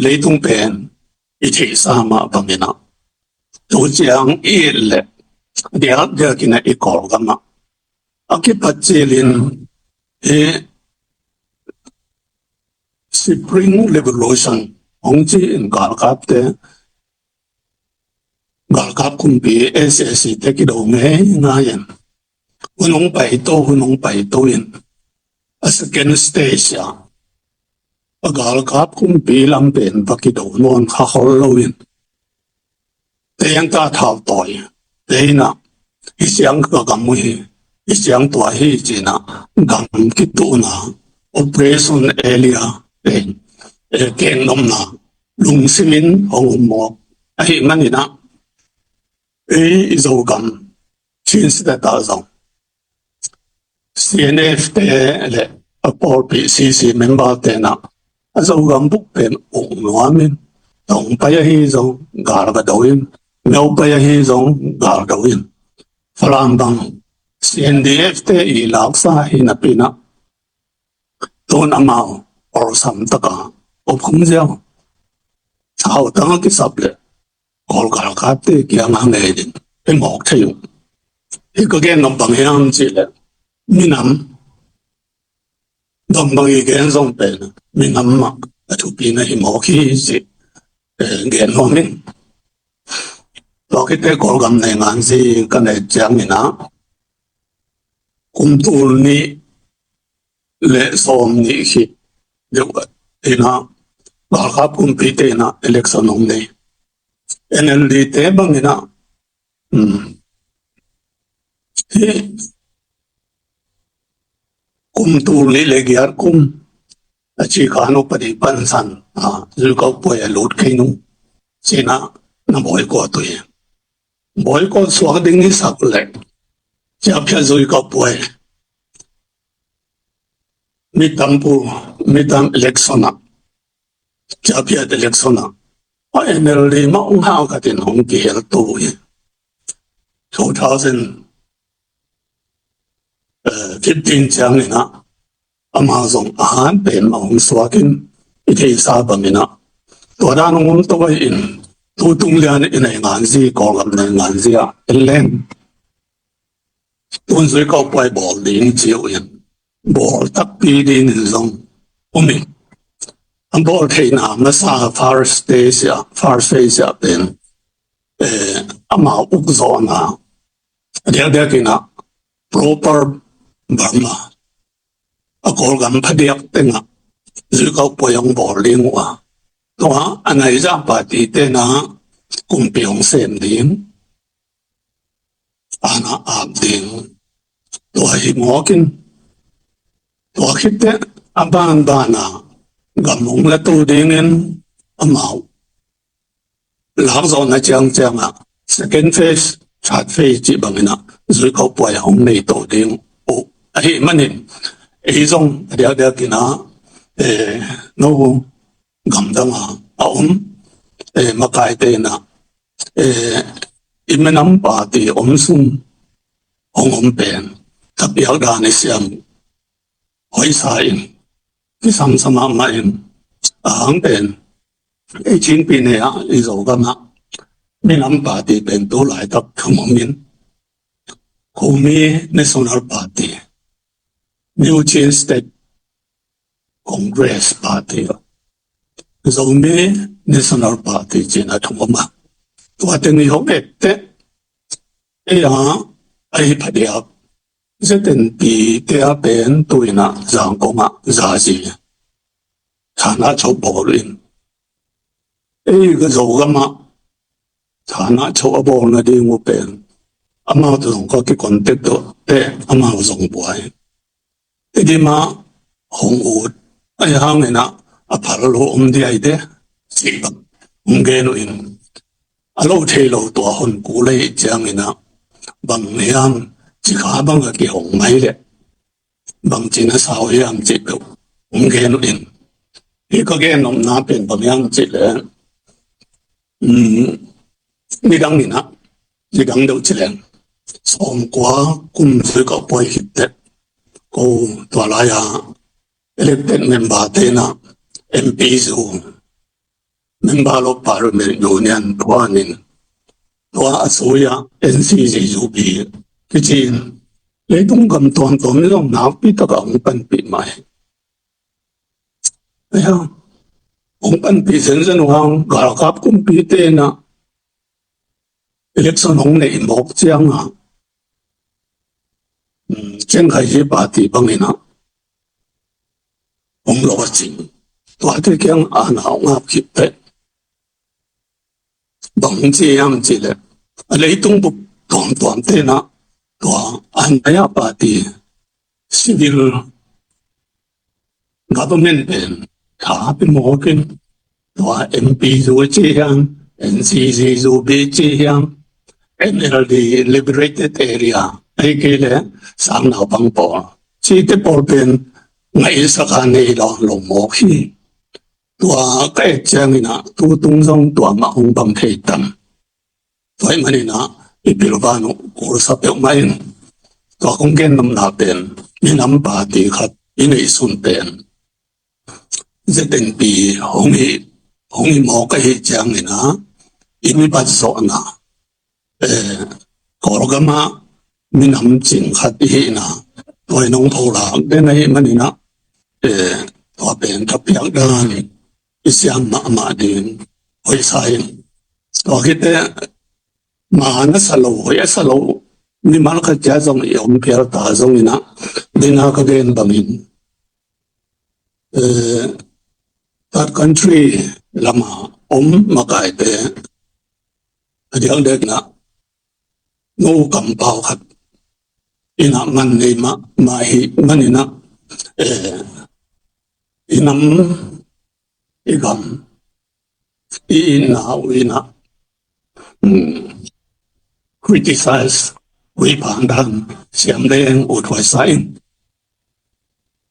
Leitung pen i theihsa mah bangin ah, tu ciang i et leh, diakdiak in ah i Kawlgam ah a kipat cil in, hih Spring Revolution hong ci in, galkapte, galkap kumpi S A C te kido ngeingai in, hun hong paito, hun hong paito in, a second stage ah a galkap kumpi lam pen va kido nawn kha khol lo in, te hong ta thau tawi, te in ah, hih ciang ka gam uh hi, hih ciang tua hi ci-in ah, gam kituhna, operation area, eh, eh, kengdomna lungsim in hong um mawk ahih manin ah, ei i Zogam Chin State ah zong C N F te le a pawlpi C C member te'n ah a Zogam bup pen uk nuam in, tawng pai ahi zong gal va do in, myo pai ahi zong gal do in, Falam bang C N D F te i laksa hi napi-in ah, tun amau awlsam takin up khum ziau. Thautang a kisap leh Kawl galkapte kiangah ngei ding i mawk thei uh. Hih ka gen nop bang hiam cih leh, minam, dong bang i gen zong pen minam mah a thupi na hi mawk hi cih, eh, gen nuam ing. Tua khit teh Kawlgam nei nganzi ka neih ciangin ah, kum tul nih le sawm nih khit deuh inah, galkap kumpite inah election hong nei. N L D te bang inah, um, hi kum tul nih le giat kum a ci kha no padi pansan, a, Zui Kau Puai a lut kei nung cinah na boycott uh hi. Boycott suak ding hi sak le, ciapia Zui Kau Puai midterm pu, midterm election ah, ciapia election ah, a N L D mah hong hau khatin hong kihel to hi. Two thousand fifteen ciang inah, amah zong a han pen mah hong suakin, i theisa bang inah, tua dan hong om to ahi in, tutung lian i nei nganzi, Kawlgam nei nganzi ah, en leng tun Zui Kau Puai bawl ding ci uh in, bawl takpi ding in zong um in. A bawl theihna masa first stage ah, first phase ah pen, eh, amau ukzawhna, a diakdiak inah proper Burma, a Kawlgam phadiak tengah Zui Kau Puai hong bawl ding uh a, tua a naizah party tenah kumpi hong sem ding, ana ap ding, tua hi mawkin, tua khitteh a banbana gam hong la to dingin amau lakzawhna ciangciangah second phase, third phase cih bang inah Zui Kau Puai hong nei to ding uh ahi manin, ei zong a diakdiak inah, eh, no gamdang a, a om, eh, makaite inah, eh, i minam party om sung hong om pen thapiak dan i siam hoisa in, kisam sa mahmah in, a hang pen ei Chin Pyine ah, i Zogam ah minam party pen tu laitak thum om in, Komi National Party, New Chin State Congress Party, Zomi National Party cih a thum om a, tua teng i hong etteh, ei a, a hi phadiak Z N P te a pen tu inah Zangkong ah zazi thana cho bawl in, ei ka Zogam ah thana cho a bawlna ding uh pen amau zong ka kicontact uh teh, amau zong buai. Tedim ah hong ut, a hi hang inah a phal lo om diai de, cih bang hong gen uh in, a lo thei lo tua hon kul ahi ciang inah, bang hiam, ci kha bang a kihong mai leh bangci na sau hiam cih peuh hong gen uh in. Hih ka gen nopna pen bang hiam cih leh, um, nidang inah, nidang deuh ci leng, sawmkua kum Zui Kau Puai khitteh, ko tua lai-a elected member te inah M P zu, Member of Parliament Union phuanin, tua a sui-ah N C Z U B kici in, leitung gam tuamtuam in zong nakpi takah hong panpih mah hi. Aia, hong panpih zenzen uh hang, galkap kumpite inah election hong neih mawk ciangah, um, Chiang Kai-shek party bang inah hong lawhcing, tuate kiang ana hong ap khitteh, bang ci hiam cih leh, a leitung bup tuamtuamte inah tua a nai-a party, civil government pen tha pia mawk in, tua M P zu ci hiam, N C Z U B ci hiam, N L D Liberated Area, ahih kei leh Sangnaupang pawl, cihte pawl pen ngaihsak a nei lo, lo mawk hi. Tua ka et ciang inah tutung zong tua mah hong bang thei tam. Tua ahih man inah i pilvan uh kulsa peuhmah in, tua kong gen nopna pen minam party khat i neihsun pen Z N P hong hi, hong hi mawk ahih ciang inah, i mi bat zawhna, eh, Kawlgam ah minam cing khat i hihna, tua in hong pholak den ahih man inah, eh, tua pen thapiak dan i siam mahmah ding hoih sa in. Tua khitteh, ma na sa lo, hoih a sa lo mimal khat ciat zong i om phial ta zong inah, dina ka gen bangin, Eh, third country lama om makaite a diakdiak inah no kampau khat inah man nei mah, mah hi maninah, eh, i nam, i gam, i itna uh inah, mm, criticize, huiphan dan siam leng uh thuaisa in.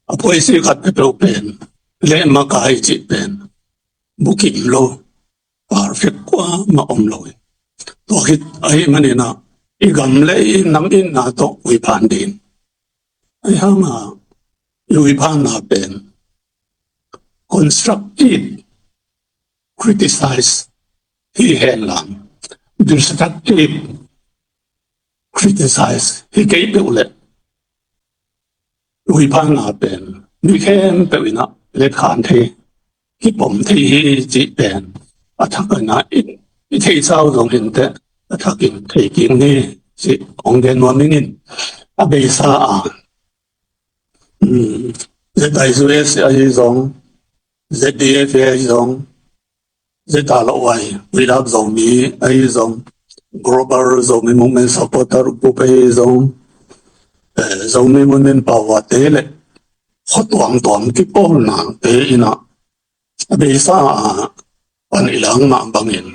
A policy khat peuhpeuh pen, leh makai cih pen bukim lo, perfect kuamah om lo in. Tua khit ahi maninah i gam le i nam itna tawh huiphan ding. Ahi hanga i huiphanna pen constructive criticize hi hen lang, destructive criticize hi kei peuh leh huiphanna pen mi khempeuh inah letkhan thei, kipom thei hi cih pen a thak inah i, i theisa uh zong hinteh a thakin thei kik ni cih hong gen nuam ing in. A beisa a, mm, Z I U S ahi zong, Z D F A ahi zong, Zeta Lawai, We Love Zomi ahi zong, Global Zomi Movement Supporter Group ahi zong, eh, Zomi Women Power te le khuatuamtuam kipawlna te inah a beisa a pan i lang mah bangin,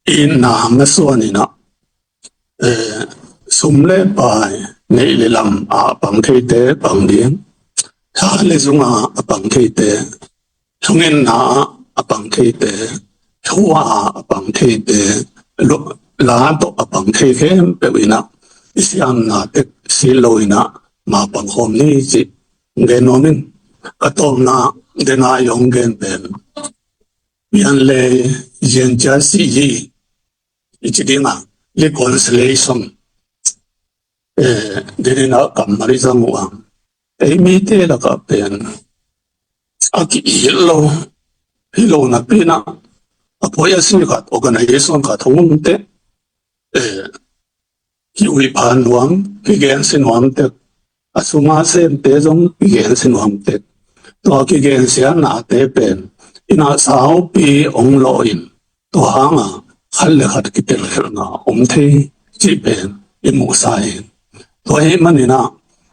itna masuan inah, eh, sum le pai, neih le lam a pang theite pang ding, tha le zung a pang theite, thungetna a pang theite, thu a pang theite, lo-, la tawh a pang thei khempeuh inah i siamna tek si lo inah ma pang khawm ni cih gen nuam in. Ka tawpna dena i hong gen pen, pian le zian cia si hi i ci ding a, reconciliation, eh, dena kam mari zang uh a, ei mite lakah pen a ki-it lo hi lo napi inah a poi a si khat, organization khat hong om teh, eh, kihuiphan nuam, kigensia nuam tek, a sunga semte zong kigensia nuam tek. Tua kigensianate pen inah saupi hong lawh in, tua hanga khat le khat kitelkhelhna om thei cih pen i muhsa hi. Tua hi maninah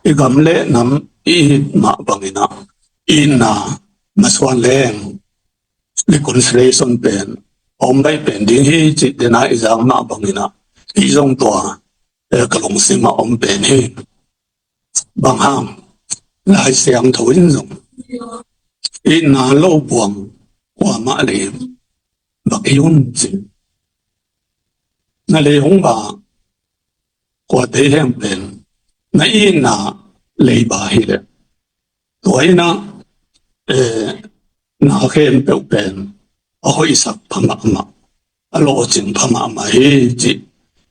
i gam le nam i it mah banginah itna masuan leng reconciliation pen a om baih pen ding hi cih dena i zak mah banginah i zong tua, eh, ka lungsim a om pen hi. Bang hang, Lai Siangtho in zong itna lo buang kuamah le bang hi un ci. Na lei hong ba kuate hiam pen na itna lei ba hi leh, tua inah, eh, na khempeuh pen a hoihsak pha mahmah, a lawhcing pha mahmah hi cih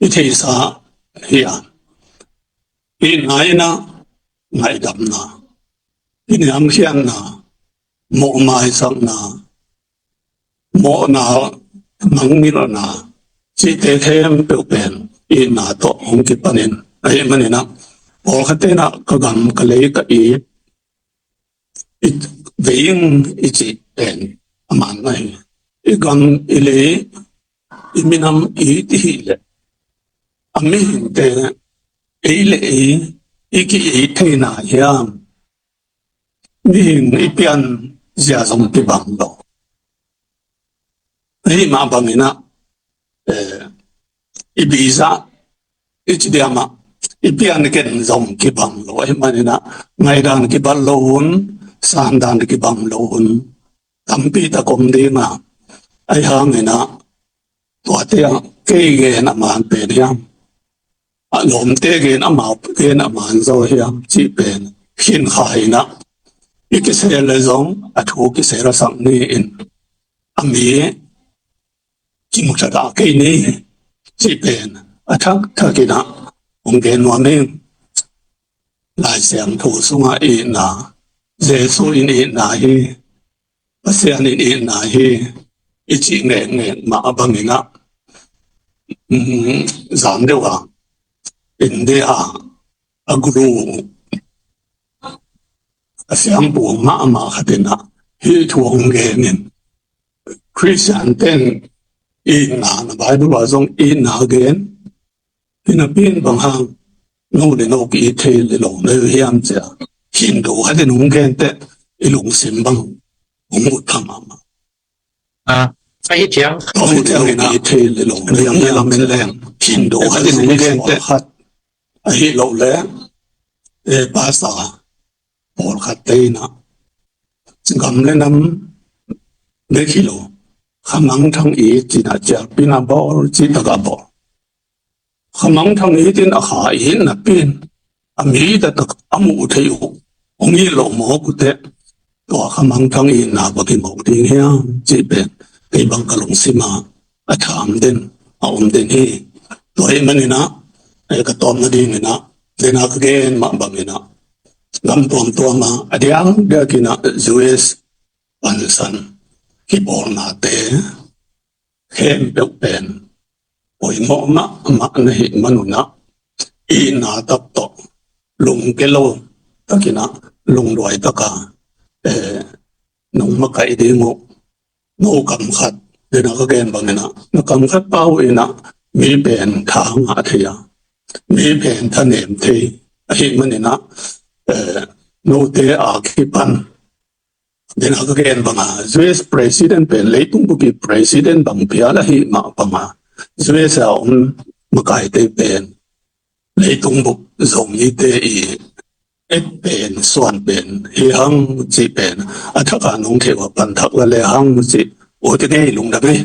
i theisa hi a. Itna inah ngaihdamna, i niamkhiatna, mawhmaisakna, mawhna mangngilhna cihte khempeuh pen itna tawh hong kipanin ahi maninah, pawlkhatte inah ka gam ka lei ka it, i vei ing i cih pen a man ahi. I gam i lei, i minam i it i hih leh, a mihingte ei le ei i ki-it theihna hiam, mihing i pianzia zong kibang lo. Ahi mah banginah, eh, i biza i ci diamah i pianken zong kibang lo. Ahi maninah ngaidan kibang lo hun, sandan kibang lo hun tampi tak om ding a, ahi hanginah tuate ah kei gen a man pen hiam, a lawmte gen, amau gen a man zaw hiam cih pen khin kha inah, i kisel le zong a thu kisel a sak ni in, a mi kimu thada kei ni cih pen a thakthak inah hong gen nuam ing. Lai Siangtho sungah itna, Jesu in itna hi, Pasian in itna hi i cih ngekngek mah banginah, mm, zan deuh a India a guru a siangpu mahmah khat in ah hih thu hong gen in, Khristian ten itna, na Bible ah zong itna gen, hi napi in bang hang no le no ki it thei le lo na hiam ci-a Hindu khat in hong gen teh i lungsim bang hong ut pha mahmah. Ahi thiang. Ahi thiang in ah thei le lo na hiam, hiam lam in leng Hindu khat in hong gen teh, ahi lo le, eh, pastor pawlkhat te in ah gam le nam bek hi lo, Khamangthang it ci-in ah cialpi in ah bawl, cih tak ah bawl. Khamangthang it in a kha it napi in a mi taktak a muh thei uh hong it loh mawk uh teh, tua Khamangthang itna bang hi mawk ding hiam cih pen kei bang ka lungsim ah a tham den, a om den hi. Tua ahih manin ah, eh, ka tawpna dingin ah, den a ka gen mah bangin ah, gam tuamtuam ah a diakdiak in ah Jewish pansan kibawlnate khempeuh pen poimawh mahmah na hih man un ah, itna tak tawh lungke lo takin ah, lungduai tak a, eh, nong makaih ding uh, no kam khat, den a ka gen bangin ah, na kam khat pau in ah mi pen tha ngah thei a, mi pen thanem thei ahih manin ah, eh, note a kipan, den a ka gen bang a, Jewish president pen leitung bup i president bang phial ahih mah bang a, Jewish a om makaite pen leitung bup Zomite i et pen, suan pen hi hang cih pen a thak a nong theih uh a pan thak la le hang cih, ute ngei lungdam hi.